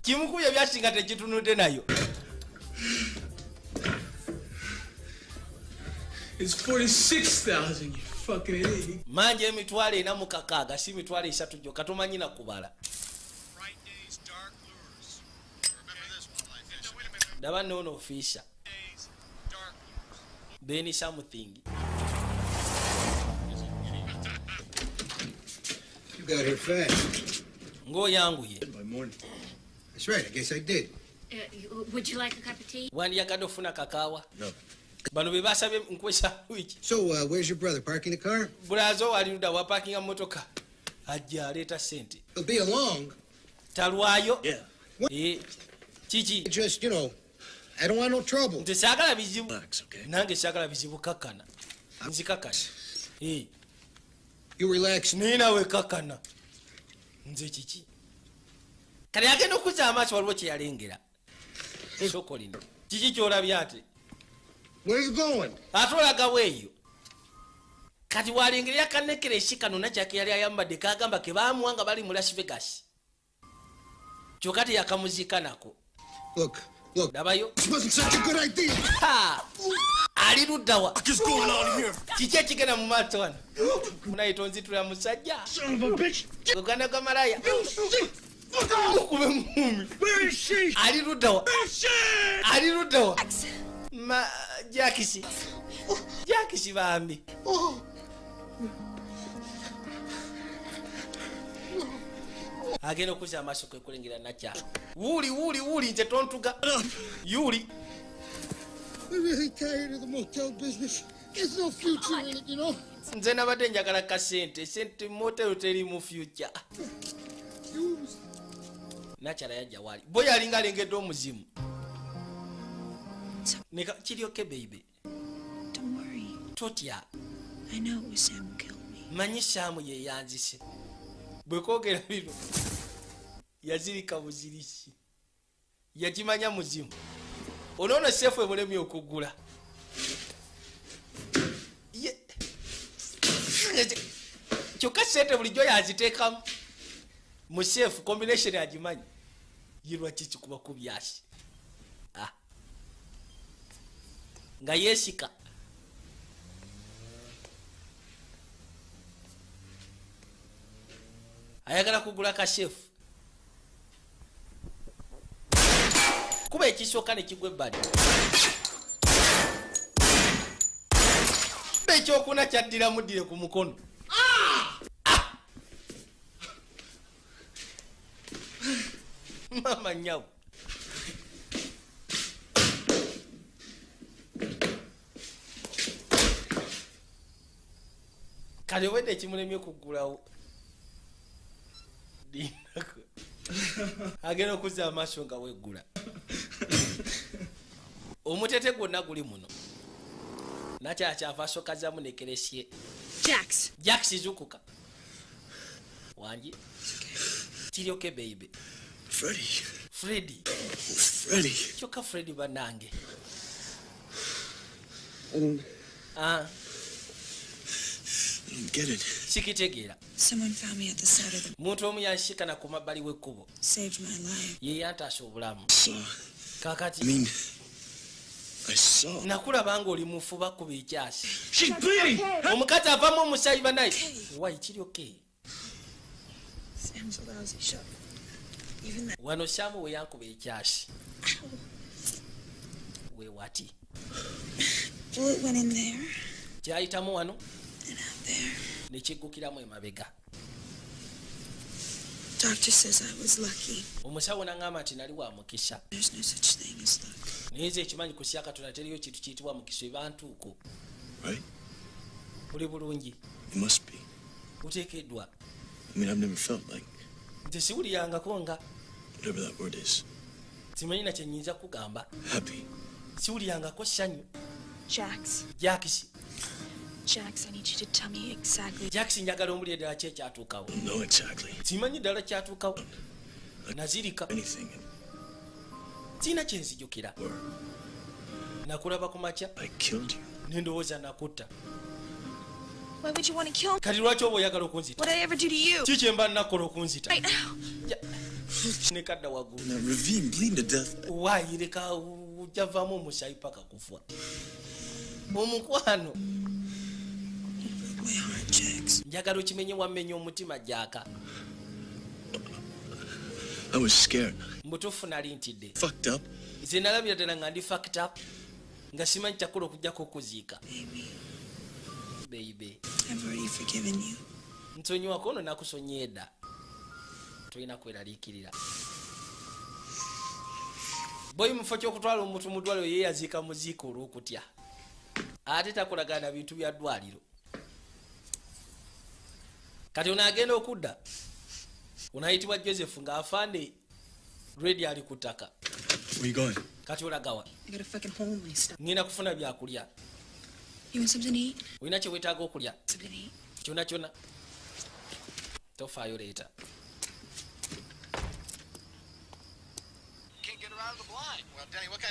Speaker 1: Kimukubye ebyasi nga tekitunudde nayo.
Speaker 6: It's 46,000, you fucking idiot.
Speaker 1: Manja 4,600 si 30,000 gyokka tomanyi na kubala. Ndaba noono ofiisa. Benny something.
Speaker 11: You got here fast.
Speaker 1: Ng'oyanguye.
Speaker 11: By morning. That's right, I guess I did.
Speaker 13: Would you like a cup of tea?
Speaker 1: Wandiyagadde ofuna kakaawa.
Speaker 11: No.
Speaker 1: Bano be basabye nkuwe sandwich.
Speaker 11: So, where's your brother? Parking the car?
Speaker 1: Bulazo ali ludda wapakinga mmotoka. Ajja aleeta ssente.
Speaker 11: He'll be along.
Speaker 1: Talwayo.
Speaker 5: Yeah.
Speaker 1: Eh, kiki?
Speaker 11: Just, you know, I don't want no trouble.
Speaker 1: Nze saagala bizibu.
Speaker 5: Relax, okay?
Speaker 1: Nange saagala bizibu kakkana. Nzikakkana. Eh,
Speaker 11: You relax.
Speaker 1: naye naawe kakkana. Nze kiki? Kati agenda okuzza amaaso waliwo kye yalengera. Soko lino. Kiki ky'olabye ate?
Speaker 11: Where you going?
Speaker 1: Ate olaga weeyo. Kati walengerera kanekeresi kano nakyake yali ayambadde kagamba ke baamuwa nga bali mu Las Vegas. Kyokka teyakamuziika nako.
Speaker 11: Look, look.
Speaker 1: Labayo.
Speaker 11: This wasn't such a good idea.
Speaker 1: Ha! Ali ludda wa?
Speaker 5: What's going on here?
Speaker 1: Kiki ekigenda mu maaso wano? Munaye tonzitula musajja.
Speaker 5: Son of a bitch!
Speaker 1: Uganda gwa malaya.
Speaker 5: You sick fuck!
Speaker 1: Mukube ngumi.
Speaker 5: Where is she?
Speaker 1: Ali ludda wa?
Speaker 5: Where is she?
Speaker 1: Ali ludda wa? Ma Jakisi. Jakisi bambi. Agenda okuzza amaaso kwe kulengera nakyalo. Wuuli wuuli wuuli nze tontuga. Yuli.
Speaker 11: I'm really tired of the motel business. There's no future in it, you know?
Speaker 1: Nze nabadde njagala kasente. Sente motel teri mu future. Nakyala yajja wali. Bo yalinga alengedde omuzimu. Kiri okay baby.
Speaker 4: Don't worry.
Speaker 1: Totya.
Speaker 4: I know it was Sam who killed me.
Speaker 1: Manyi Saamu ye yanzise. Bwe kwogera bino yazirika buzirisi, yakimanya muzimu. Onoono seefu emulemye okugula. Kyokka sente bulijjo yaziteekamu mu seefu, combination agimanyi. Ye lwaki kikuba ku byasi? Ah. Nga yeesika. Ayagala kugula kashefu. Kuba ekisooka ne kigwa ebbali. Ekyokuna kyaddiramu ddire ku mukono. Ah! Mama nyawo. Kale obwedda ekimulemye okuggulawo. Lindako. Agenda okuzza amaaso nga weggula. Omutete gwonna guli muno. Nakyala kyava asooka azzamu ne keresye.
Speaker 4: Jax.
Speaker 1: Jax zukuka. Wangi. Kiri okay baby.
Speaker 5: Freddie.
Speaker 1: Freddie.
Speaker 5: Freddie.
Speaker 1: Kyokka Freddie bannange.
Speaker 5: I don't
Speaker 1: Ah,
Speaker 5: I don't get it.
Speaker 1: Sikitegeera.
Speaker 4: Someone found me at the side of the
Speaker 1: Muntu omu yansikana ku mabbali w'ekkubo.
Speaker 4: saved my life.
Speaker 1: Ye yantaasa obulamu.
Speaker 5: Saw.
Speaker 1: Kaakati
Speaker 5: I mean, I saw.
Speaker 1: nakulaba ng'oli mufu bakuba ekyasi.
Speaker 5: She's bleeding.
Speaker 1: Omukazi avamu omusaayi bannaye. Wayi kiri okay.
Speaker 4: Sam's a lousy shot. Even that.
Speaker 1: Wano Saamu we yankuba ekyasi. We wati.
Speaker 4: Bullet went in there
Speaker 1: Kyayitamu wano
Speaker 4: and out there.
Speaker 1: ne kiggukiramu emabega.
Speaker 4: Doctor says I was lucky.
Speaker 1: Omusawo n'aŋŋamba nti nali wa mukisa.
Speaker 4: There's no such thing as luck.
Speaker 1: Naye nze ekimanyi ku sya Katonda teriyo kintu kiyitibwa mukisa ebantuuko.
Speaker 5: Right?
Speaker 1: Oli bulungi.
Speaker 5: It must be.
Speaker 1: Oteekeddwa.
Speaker 5: I mean, I've never felt like
Speaker 1: Nze siwulirangako nga
Speaker 5: whatever that word is.
Speaker 1: simanyi na kye nnyinza kugamba.
Speaker 5: Happy.
Speaker 1: Siwulirangako ssanyu.
Speaker 4: Jax.
Speaker 1: Jax.
Speaker 4: Jax, I need you to tell me exactly.
Speaker 1: Jax njagala ombulire ddala ki ekyatuukawo.
Speaker 5: No, exactly.
Speaker 1: Simanyi ddala kyatuukawo. Nazirika.
Speaker 5: Anything.
Speaker 1: Sirina kye nzijukira. Nakulaba ku makya
Speaker 5: I killed you.
Speaker 1: ne ndowooza nakutta.
Speaker 4: Why would you want to kill me?
Speaker 1: Kati lwaki oba oyagala okunzita?
Speaker 4: What did I ever do to you?
Speaker 1: Ki kye mba nnakola okunzita?
Speaker 4: Right now.
Speaker 1: Ne kadda waggulu.
Speaker 5: In that ravine, bleeding to death.
Speaker 1: Waayi leka ojjavaamu omusaayi paka kufa. Omukwano.
Speaker 4: My heart, Jax.
Speaker 1: Njagala okimenye wammenya omutima Jaaka.
Speaker 5: I was scared.
Speaker 1: Mbutuufu nali ntidde.
Speaker 5: Fucked up.
Speaker 1: Nze nalabira ddala nga ndi fucked up. Nga simanyi kyakola okuggyako okuziika. Baby.
Speaker 4: I've already forgiven you.
Speaker 1: Nsonyiwako ono nakusonyiye dda. Tolina kweraliikirira. Boyi mu kifo ky'okutwala omuntu mu ddwaliro ye yaziika muziika olw'okutya. Ate takolagana na bintu bya ddwaliro. Kati ono agenda okudda ono ayitibwa Joseph ng'afaande redi ali ku ttaka.
Speaker 5: Where you going?
Speaker 1: Kati olagawa?
Speaker 4: I got a fucking hole in my stomach.
Speaker 1: Ngenda kufuna byakulya.
Speaker 4: You want something to eat?
Speaker 1: Olina kye weetaaga okulya?
Speaker 4: Something to eat?
Speaker 1: Kyonna kyonna. Tofaayo leeta.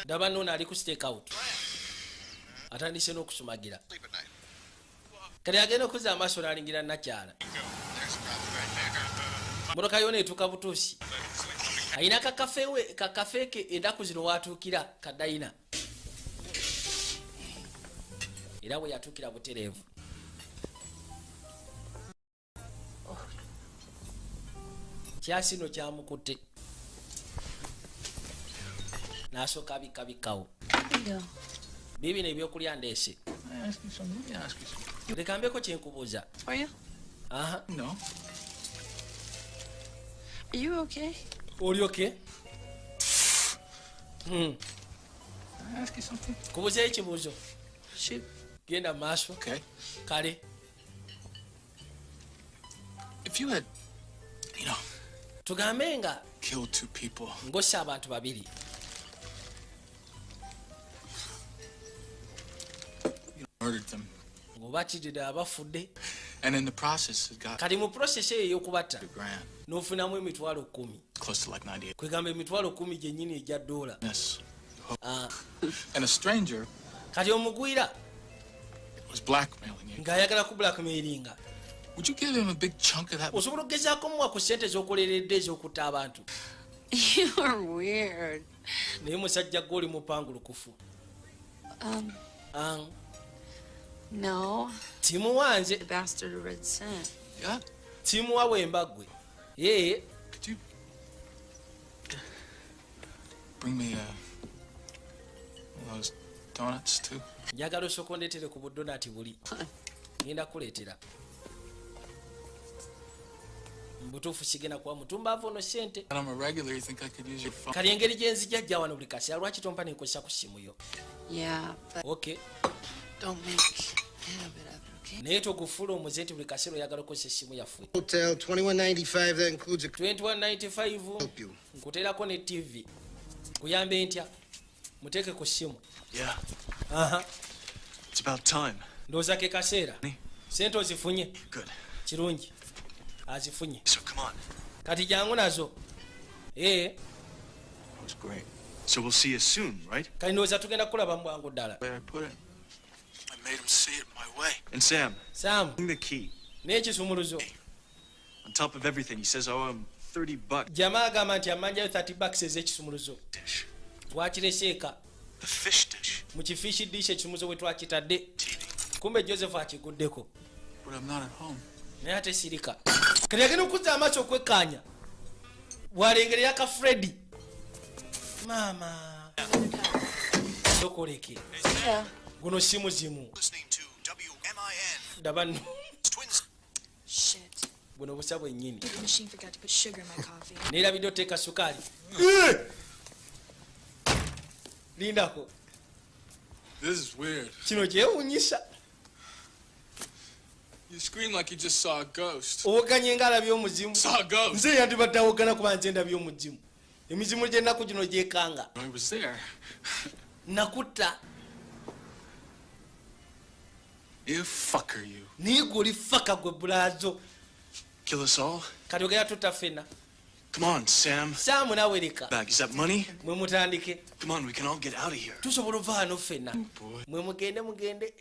Speaker 1: Ndaba nno ali ku stake out. Atandise n'okusumagira. Kati agenda okuzza amaaso n'alingira nakyala. Motoka yona etuuka butuusi. Ayina kakafe ke ennaku zino watuukira kadayina. Era we yatuukira butereevu. Kyasi no kyamukutte. N'asooka abikabikawo. Biibino ebyokulya ndeese.
Speaker 6: Can I ask you something? Let me ask you something.
Speaker 1: Leka mbeko kye nkubuuza.
Speaker 9: Are you?
Speaker 1: Aha.
Speaker 6: No.
Speaker 9: Are you okay?
Speaker 1: Oli okay?
Speaker 6: Can I ask you something?
Speaker 1: Kubuuzayo ekibuuzo.
Speaker 9: Shoot.
Speaker 1: Genda mu maaso.
Speaker 6: Okay.
Speaker 1: Kale.
Speaker 6: If you had, you know,
Speaker 1: Tugambe nga
Speaker 6: killed two people,
Speaker 1: ng'ossa abantu babiri.
Speaker 6: Murdered them.
Speaker 1: Ng'obatidde abafudde.
Speaker 6: And in the process, it got
Speaker 1: Kati mu process eyo ey'okubatta
Speaker 6: a grand.
Speaker 1: n'ofunamu 10,000.
Speaker 6: Close to like 98.
Speaker 1: Kwegamba 10,000 gyennyini egya dola.
Speaker 6: Yes.
Speaker 1: Ah.
Speaker 6: And a stranger
Speaker 1: Kati omugwira
Speaker 6: was blackmailing you.
Speaker 1: ng'ayagala ku blackmailinga.
Speaker 6: Would you give him a big chunk of that?
Speaker 1: Osobola okugezaako muwa ku ssente z'okoleredde ez'okutta abantu?
Speaker 9: You are weird.
Speaker 1: Naye musajja gwe oli mupangulukufu.
Speaker 9: No.
Speaker 1: Timuwa nze.
Speaker 9: The bastard a red cent.
Speaker 6: Yeah.
Speaker 1: Timuwa wemba gwe. Yee.
Speaker 6: Could you bring me one of those donuts too?
Speaker 1: Njagala osooka ondeetere ku budonati buli. Ngenda kuleetera. Mbutuufu sigenda kuwa mutumbaavu ono ssente.
Speaker 6: And I'm a regular. You think I could use your phone?
Speaker 1: Kati engeri gye nzijja wano buli kaseera lwaki tompa nenkozesa ku ssimu yo?
Speaker 9: Yeah, but
Speaker 1: Okay.
Speaker 9: don't make a habit of it, okay?
Speaker 1: Naye togufuula omuze nti buli kaseera oyagala okukozesa essimu yaffe.
Speaker 11: Hotel 2195. That includes a
Speaker 1: 2195
Speaker 11: help you.
Speaker 1: Nkuteerako ne TV. Kuyambe ntya? Muteeke ku ssimu.
Speaker 5: Yeah.
Speaker 1: Aha.
Speaker 5: It's about time.
Speaker 1: Ndowooza ke kaseera. Ssente ozifunye?
Speaker 5: Good.
Speaker 1: Kirungi. Azifunye.
Speaker 5: So come on.
Speaker 1: Kati jangu nazo. Ee.
Speaker 5: That was great. So we'll see you soon, right?
Speaker 1: Kati ndowooza tugenda kulaba mu bwangu ddala.
Speaker 6: Where I put it. I made him see it my way.
Speaker 5: And Sam,
Speaker 1: Sam,
Speaker 5: bring the key.
Speaker 1: N'ekisumuluzo.
Speaker 5: On top of everything, he says I owe him $30.
Speaker 1: Jamaa agamba nti ammanjayo $30 ez'ekisumuluzo.
Speaker 5: Dish.
Speaker 1: Twakirese eka.
Speaker 5: The fish dish.
Speaker 1: Mu kifishi dish ekisumuluzo bwe twakitadde. Kumbe Joseph akiguddeko.
Speaker 6: But I'm not at home.
Speaker 1: Naye ate sirika. Kati agenda okuzza amaaso okwekkaanya. Bw'alengerera ka Freddy. Maama. Sokoleke.
Speaker 9: Yeah.
Speaker 1: Guno si muzimu.
Speaker 10: Listening to WMIN.
Speaker 1: Daba nno.
Speaker 10: Twins.
Speaker 4: Shit.
Speaker 1: Buno busa bwennyini.
Speaker 4: The machine forgot to put sugar in my coffee.
Speaker 1: Neerabidde oteeka sukaali. Lindako.
Speaker 6: This is weird.
Speaker 1: Kino kyewuunyisa.
Speaker 6: You scream like you just saw a ghost.
Speaker 1: Owoganye ng'alabye omuzimu.
Speaker 6: Saw a ghost.
Speaker 1: Nze yandibadde awogana kuba nze ndabye omuzimu. Emizimu gy'ennaku gino gyekanga.
Speaker 6: I was there.
Speaker 1: Nakutta.
Speaker 6: You fucker, you.
Speaker 1: Naye gwe oli faka gwe bulaazo.
Speaker 5: Kill us all?
Speaker 1: Kati ogenda tutta ffenna.
Speaker 5: Come on, Sam.
Speaker 1: Sam naawe leka.
Speaker 5: Back. Is that money?
Speaker 1: Mwe mutandike.
Speaker 5: Come on, we can all get out of here.
Speaker 1: Tusobola ova wano ffenna.
Speaker 6: Boy.
Speaker 1: Mwe mugende mugende.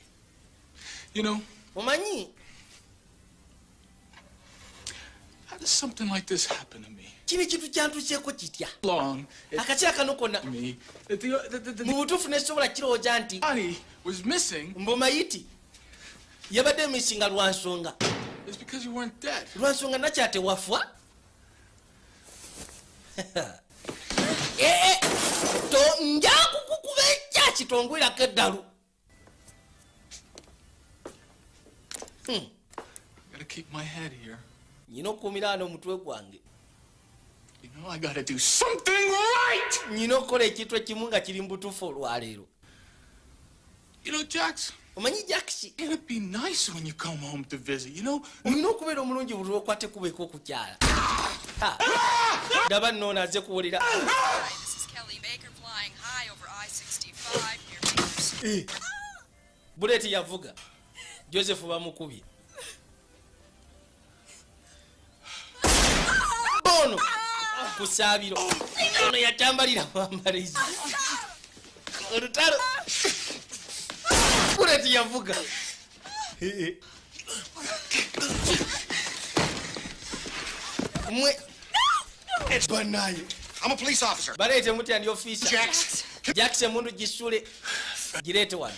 Speaker 6: You know,
Speaker 1: Omanyi
Speaker 6: how does something like this happen to me?
Speaker 1: Kino ekintu kyantuseeko kitya?
Speaker 6: Long. It,
Speaker 1: Akaseera kano konna
Speaker 6: me. That the
Speaker 1: mu butuufu nesobola kirowooza nti
Speaker 6: body was missing
Speaker 1: mbumayiti yabadde misinga lwa nsonga.
Speaker 6: is because you weren't dead.
Speaker 1: Lwa nsonga nakyate wafa. Ee, to nja kukukuba ekya kitongwirako eddalu.
Speaker 6: Gotta keep my head here.
Speaker 1: Nnyina okukuumira wano omutwe gwange.
Speaker 6: You know, I gotta do something right.
Speaker 1: Nnyina okukola ekintu ekimu nga kiri mu butuufu olwaleero.
Speaker 6: You know, Jax,
Speaker 1: Omanyi Jackisi,
Speaker 6: it'd be nice when you come home to visit. You know,
Speaker 1: olina okubeera omulungi buli lwokwata ekkubo okukyala. Ha. Ndaba nno ono azze kuwulira.
Speaker 14: Hi, this is Kelly Baker flying high over I-65 near Bakersfield.
Speaker 1: Buleeti yavuga. Joseph bamukubye. Bono ku ssaabiro. Ono yatambalira bwambalizi. Olutalo. Buleeti yavuga. Mwe banaye.
Speaker 10: I'm a police officer.
Speaker 1: Baleete mutya ndi ofiisa.
Speaker 10: Jax.
Speaker 1: Jax emundu gisule. Gireete wano.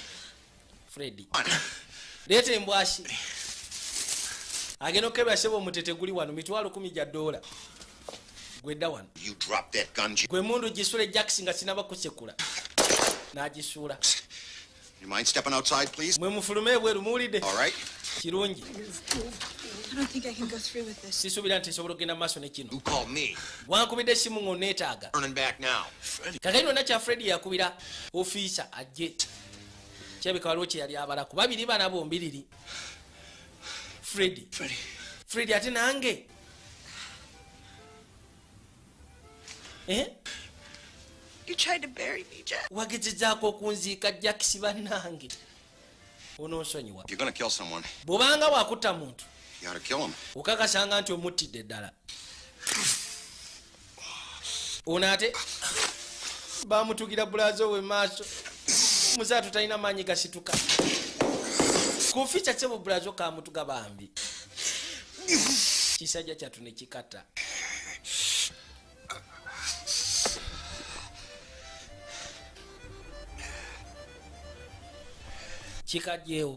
Speaker 1: Freddy. Leeta embwashi. Agenda okukebera ssebo omutete guli wano $10,000. Gwedda wano.
Speaker 10: You drop that gun.
Speaker 1: Gwe mundu gisule Jax nga sinaba kusekula. N'agisuula.
Speaker 10: You mind stepping outside, please?
Speaker 1: Mwe mufulume ebweru muwulidde.
Speaker 10: All right.
Speaker 1: Kirungi.
Speaker 4: I don't think I can go through with this.
Speaker 1: Sisuubira nti nsobola okugenda mu maaso ne kino.
Speaker 10: You called me.
Speaker 1: Wankubidde essimu ng'onneetaaga.
Speaker 10: Turning back now.
Speaker 1: Kakati nonna kya Freddy yakubira ofiisa ajje. Kirabika waliwo kye yali abala ku babiri bana bombiriri. Freddy. Freddy ate nange. Eh?
Speaker 4: You tried to bury me, Jack.
Speaker 1: Wagezezzaako okunziika Jackisi bannange. Onoonsonyiwa.
Speaker 10: If you're gonna kill someone,
Speaker 1: Bw'obanga wakutta muntu,
Speaker 10: you ought to kill him.
Speaker 1: Okakasanga nti omuttidde ddala. Ono ate bamutugira bulazo we maaso. Muzaatu talina maanyi gasituka. Kufica sebo bulazo kamutuga bambi. Kisajja kyattu ne kikata. Kikajjeewo.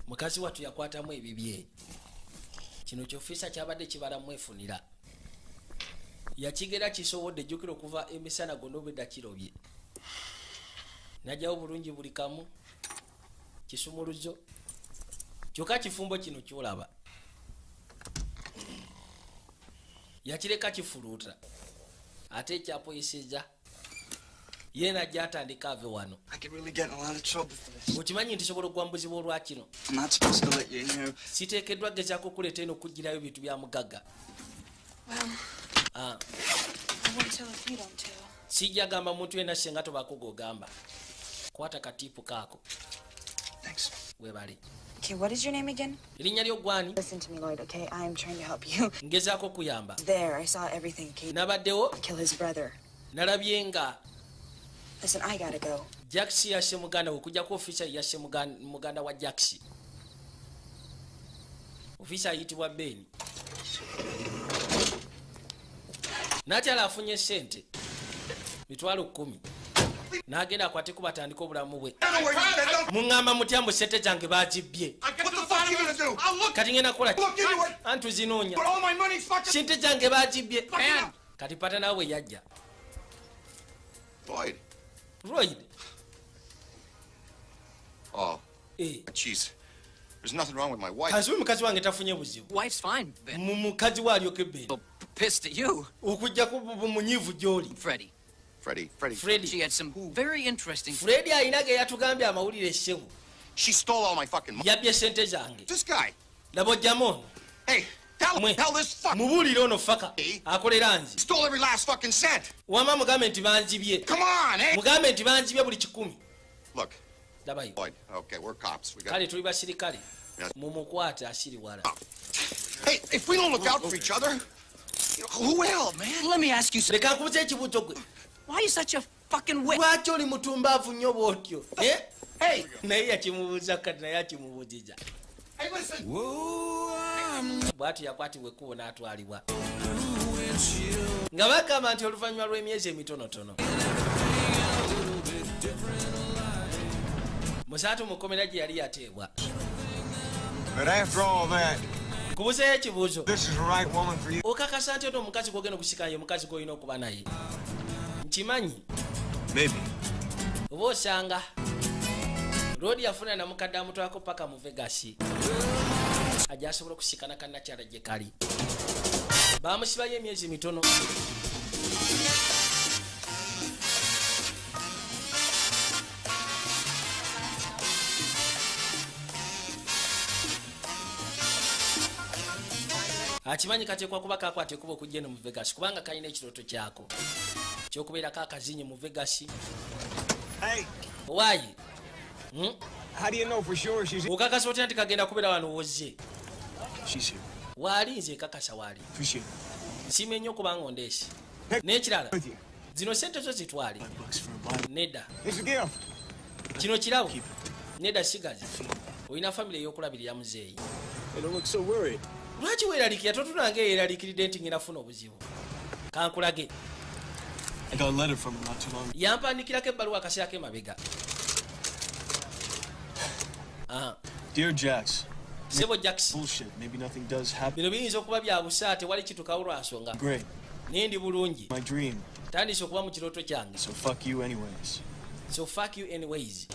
Speaker 1: Mukazi wattu yakwatamu ebibye. Kino ky'ofiisa kyabadde kibala mwefunira. Yakigera kisobodde jjukira okuva emisana gonna obwedda kirobye. N'aggyawo bulungi buli kamu kisumuluzo. Kyokka kifumbo kino ky'olaba. Yakireka kifuluuta. Ate ekyapoyisizza. Ye n'ajja atandika ave wano.
Speaker 5: I could really get in a lot of trouble for this.
Speaker 1: Okimanyi nti sobola okugwa mu buzibu olwa kino.
Speaker 5: I'm not supposed to let you in here.
Speaker 1: Siteekeddwa gezaako okuleeta eno okuggyirayo bintu bya mugagga.
Speaker 4: Well,
Speaker 1: Ah,
Speaker 4: I won't tell if you don't tell.
Speaker 1: Sijja gamba muntu yenna singa tobaako g'ogamba. Kwata katiipu kaako.
Speaker 5: Thanks.
Speaker 1: Weebale.
Speaker 4: Okay, what is your name again?
Speaker 1: Erinnya lyo gwani?
Speaker 4: Listen to me, Lloyd, okay? I am trying to help you.
Speaker 1: Ngezaako okuyamba.
Speaker 4: There, I saw everything. Okay?
Speaker 1: Nabaddewo.
Speaker 4: Kill his brother.
Speaker 1: Nalabye nga
Speaker 4: Listen, I gotta go.
Speaker 1: Jax yasse muganda we okuggyako ofiisa ye yasse muganda wa Jax. Ofiisa ayitibwa Ben. N'akyala afunye ssente 10,000 n'agenda akwate ku batandike obulamu bwe. Muŋŋamba mutya mbu ssente zange baagibbye?
Speaker 7: What the fuck are you gonna do? I'll look.
Speaker 1: Kati ngenda kukola ki?
Speaker 7: Look into it.
Speaker 1: Anti zinoonya.
Speaker 7: But all my money's fucking.
Speaker 1: Ssente zange baagibbye.
Speaker 7: Man.
Speaker 1: Kati pata naawe yajja.
Speaker 10: Lloyd.
Speaker 1: Lloyd.
Speaker 10: Oh.
Speaker 1: Eh.
Speaker 10: Jeez. There's nothing wrong with my wife.
Speaker 1: Kansibe mukazi wange tafunye buzibu.
Speaker 9: Wife's fine, Ben.
Speaker 1: Mu mukazi we alyoke Ben.
Speaker 9: Pissed at you.
Speaker 1: Okuggyako munyiivu gy'oli.
Speaker 9: Freddie.
Speaker 10: Freddie. Freddie.
Speaker 1: Freddie.
Speaker 9: She had some very interesting.
Speaker 1: Freddie alina ge yatugambye amawulire ssebo.
Speaker 10: She stole all my fucking money.
Speaker 1: Yabbye ssente zange.
Speaker 10: This guy.
Speaker 1: Laba ojjamu ono.
Speaker 10: Hey, tell
Speaker 1: Mwe.
Speaker 10: tell this fuck.
Speaker 1: Mubuulire ono faka. Akolera nze.
Speaker 10: Stole every last fucking cent.
Speaker 1: Wamma mugambe nti banzibye.
Speaker 10: Come on, eh?
Speaker 1: Mugambe nti banzibye buli 100.
Speaker 10: Look,
Speaker 1: Labayo.
Speaker 10: Lloyd. Okay, we're cops. We got.
Speaker 1: Kale tuli basirikale.
Speaker 10: Yeah.
Speaker 1: Mumukwate asiri wala.
Speaker 10: Hey, if we don't look out for each other, you know, who will, man?
Speaker 9: Let me ask you something.
Speaker 1: Leka nkubuze ekibuuzo gwe.
Speaker 9: Why are you such a fucking wit?
Speaker 1: Lwaki oli mutumbaavu nnyo bw'otyo? Eh?
Speaker 10: Hey,
Speaker 1: Naye yakimubuuza kati naye akimubuuziza.
Speaker 10: hey, listen.
Speaker 1: Bw'atyo yakwatibwa ekkubo n'atwalibwa. Nga bagamba nti oluvannyuma lw'emyezi emitonotono. Musaatu mukomera gye yali yateebwa.
Speaker 6: But after all that,
Speaker 1: Nkubuzeeyo ekibuuzo.
Speaker 6: this is the right woman for you.
Speaker 1: Okakasa nti ono omukazi gw'ogenda okusika ye mukazi gw'olina okuba naye. Nkimanyi.
Speaker 5: Maybe.
Speaker 1: Oba osanga Lodi yafuna namukadde amutwalako paka mu Vegas. Ajja asobola okusikana kannakyala gye kali. Baamusibayo emyezi mitono. Akimanyi kateekwa kuba kakwata ekkubo okujja eno mu Vegas kubanga kalina ekirooto kyako ky'okubeerako akazinyi mu Vegas.
Speaker 6: Hey,
Speaker 1: Owaayi.
Speaker 6: how do you know for sure she's
Speaker 1: Okakasa otya nti kagenda kubeera wano wozze?
Speaker 5: She's here.
Speaker 1: Waali nze nkakasa waali.
Speaker 5: Appreciate it.
Speaker 1: Nsiima nnyo okubanga ondeese. N'ekirala
Speaker 6: with you?
Speaker 1: zino ssente zo zitwale.
Speaker 5: $5 for a Bible.
Speaker 1: Nedda.
Speaker 6: It's a gift.
Speaker 1: Kino kirabo. Nedda sigazi. Olina famire ey'okulabirira muzeeyi.
Speaker 5: Hey, don't look so worried.
Speaker 1: Lwaki weeraliikirira totunanga yeeraliikiridde nti ngenda funa obuzibu. Kankulage.
Speaker 5: I got a letter from him not too long ago.
Speaker 1: Yampandikirako ebbaluwa akaseera k'emabega. Ah,
Speaker 5: Dear Jax,
Speaker 1: Ssebo Jax,
Speaker 5: bullshit. Maybe nothing does happen.
Speaker 1: bino biyinza okuba bya busa tewali kitukawo lwa nsonga.
Speaker 5: Great.
Speaker 1: Naye ndi bulungi.
Speaker 5: My dream.
Speaker 1: Tandise okuba mu kirooto kyange.
Speaker 5: So fuck you anyways.
Speaker 1: So fuck you anyways.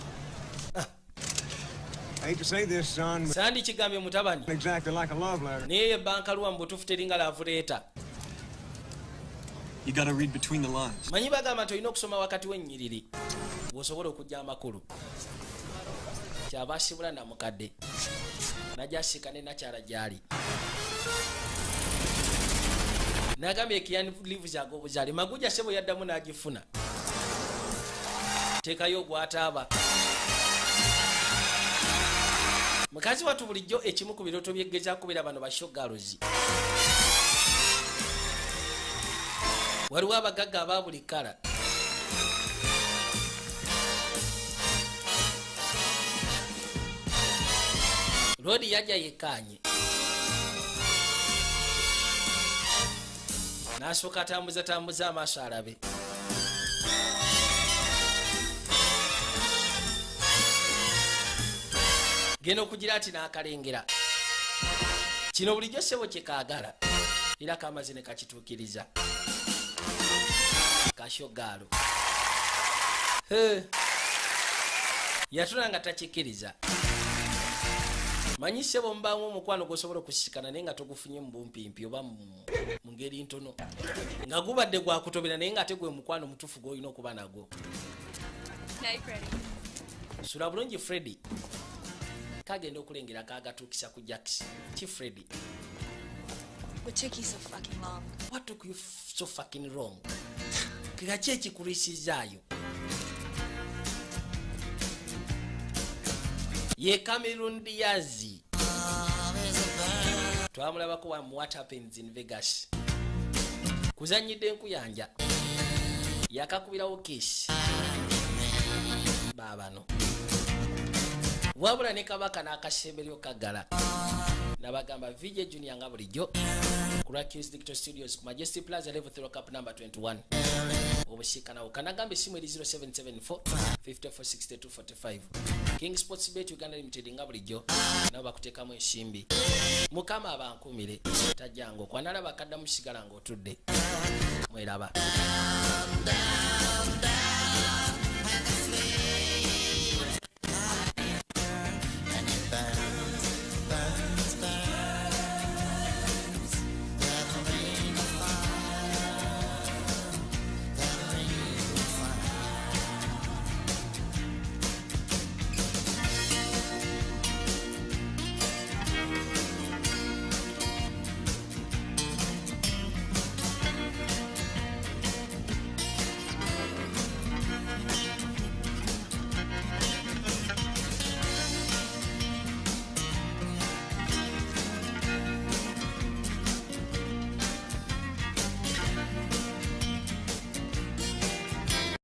Speaker 6: I hate to say this, son, but
Speaker 1: Sandi kigambye mutabani.
Speaker 6: exactly like a love letter.
Speaker 1: Naye ebbankaluwa mu butuufu teringa love letter.
Speaker 5: You gotta read between the lines.
Speaker 1: Manyi bagamba nti olina okusoma wakati w'ennyiriri bw'osobola okuggya amakulu. Kyava asibula namukadde. Najasika ne nakyala gyali. Nagambye Keanu Reeves ag'obuzaale. Maguja sebo yaddamu n'agifuna. Teekayo gw'ataaba. Mukazi wattu bulijjo ekimu ku birooto byeggezaako kubeera bano ba showgirls. Waliwo abagagga aba buli kkala. Lodi yajja yekkaanye. N'asooka atambuza tambuza amaaso alabe. Genda okugira ati n'akalengera. Kino bulijjo ssebo kye kaagala. Era kamaze ne kakituukiriza. Kashogaalo. Yatula nga takikkiriza. Manyi ssebo mubaamu omukwano gw'osobola okusisikana naye nga togufunye mu bumpimpi oba mu ngeri ntono. Nga gubadde gwakutobera naye ng'ate gwe mukwano mutuufu gw'olina okuba nagwo. Sula bulungi Freddy. Kagenda okulengera kaagatuukisa ku Jax. Ki Freddy?
Speaker 4: What took you so fucking long?
Speaker 1: What took you so fucking wrong? Kiki ekikulwisizaayo? Ye Cameron Diaz. Twamulabako wa What Happens in Vegas. Kuzannyidde enkuyanja. Yakakubirawo kiisi. Baabano. Wabula ne kabaka n'akasemberyo kaggala. Nabagamba VJ Junior nga bulijjo ku Rakis Digital Studios ku Majesty Plaza level 3 cup number 21. Obusiikanawo kanagamba essimu eri 0774 5462 45. King Sports Bet Uganda Limited nga bulijjo nabo bakuteekamu ensimbi. Mukama abankumire tajjangu okwanalaba akaddamu sigala ng'otudde. Mweraba.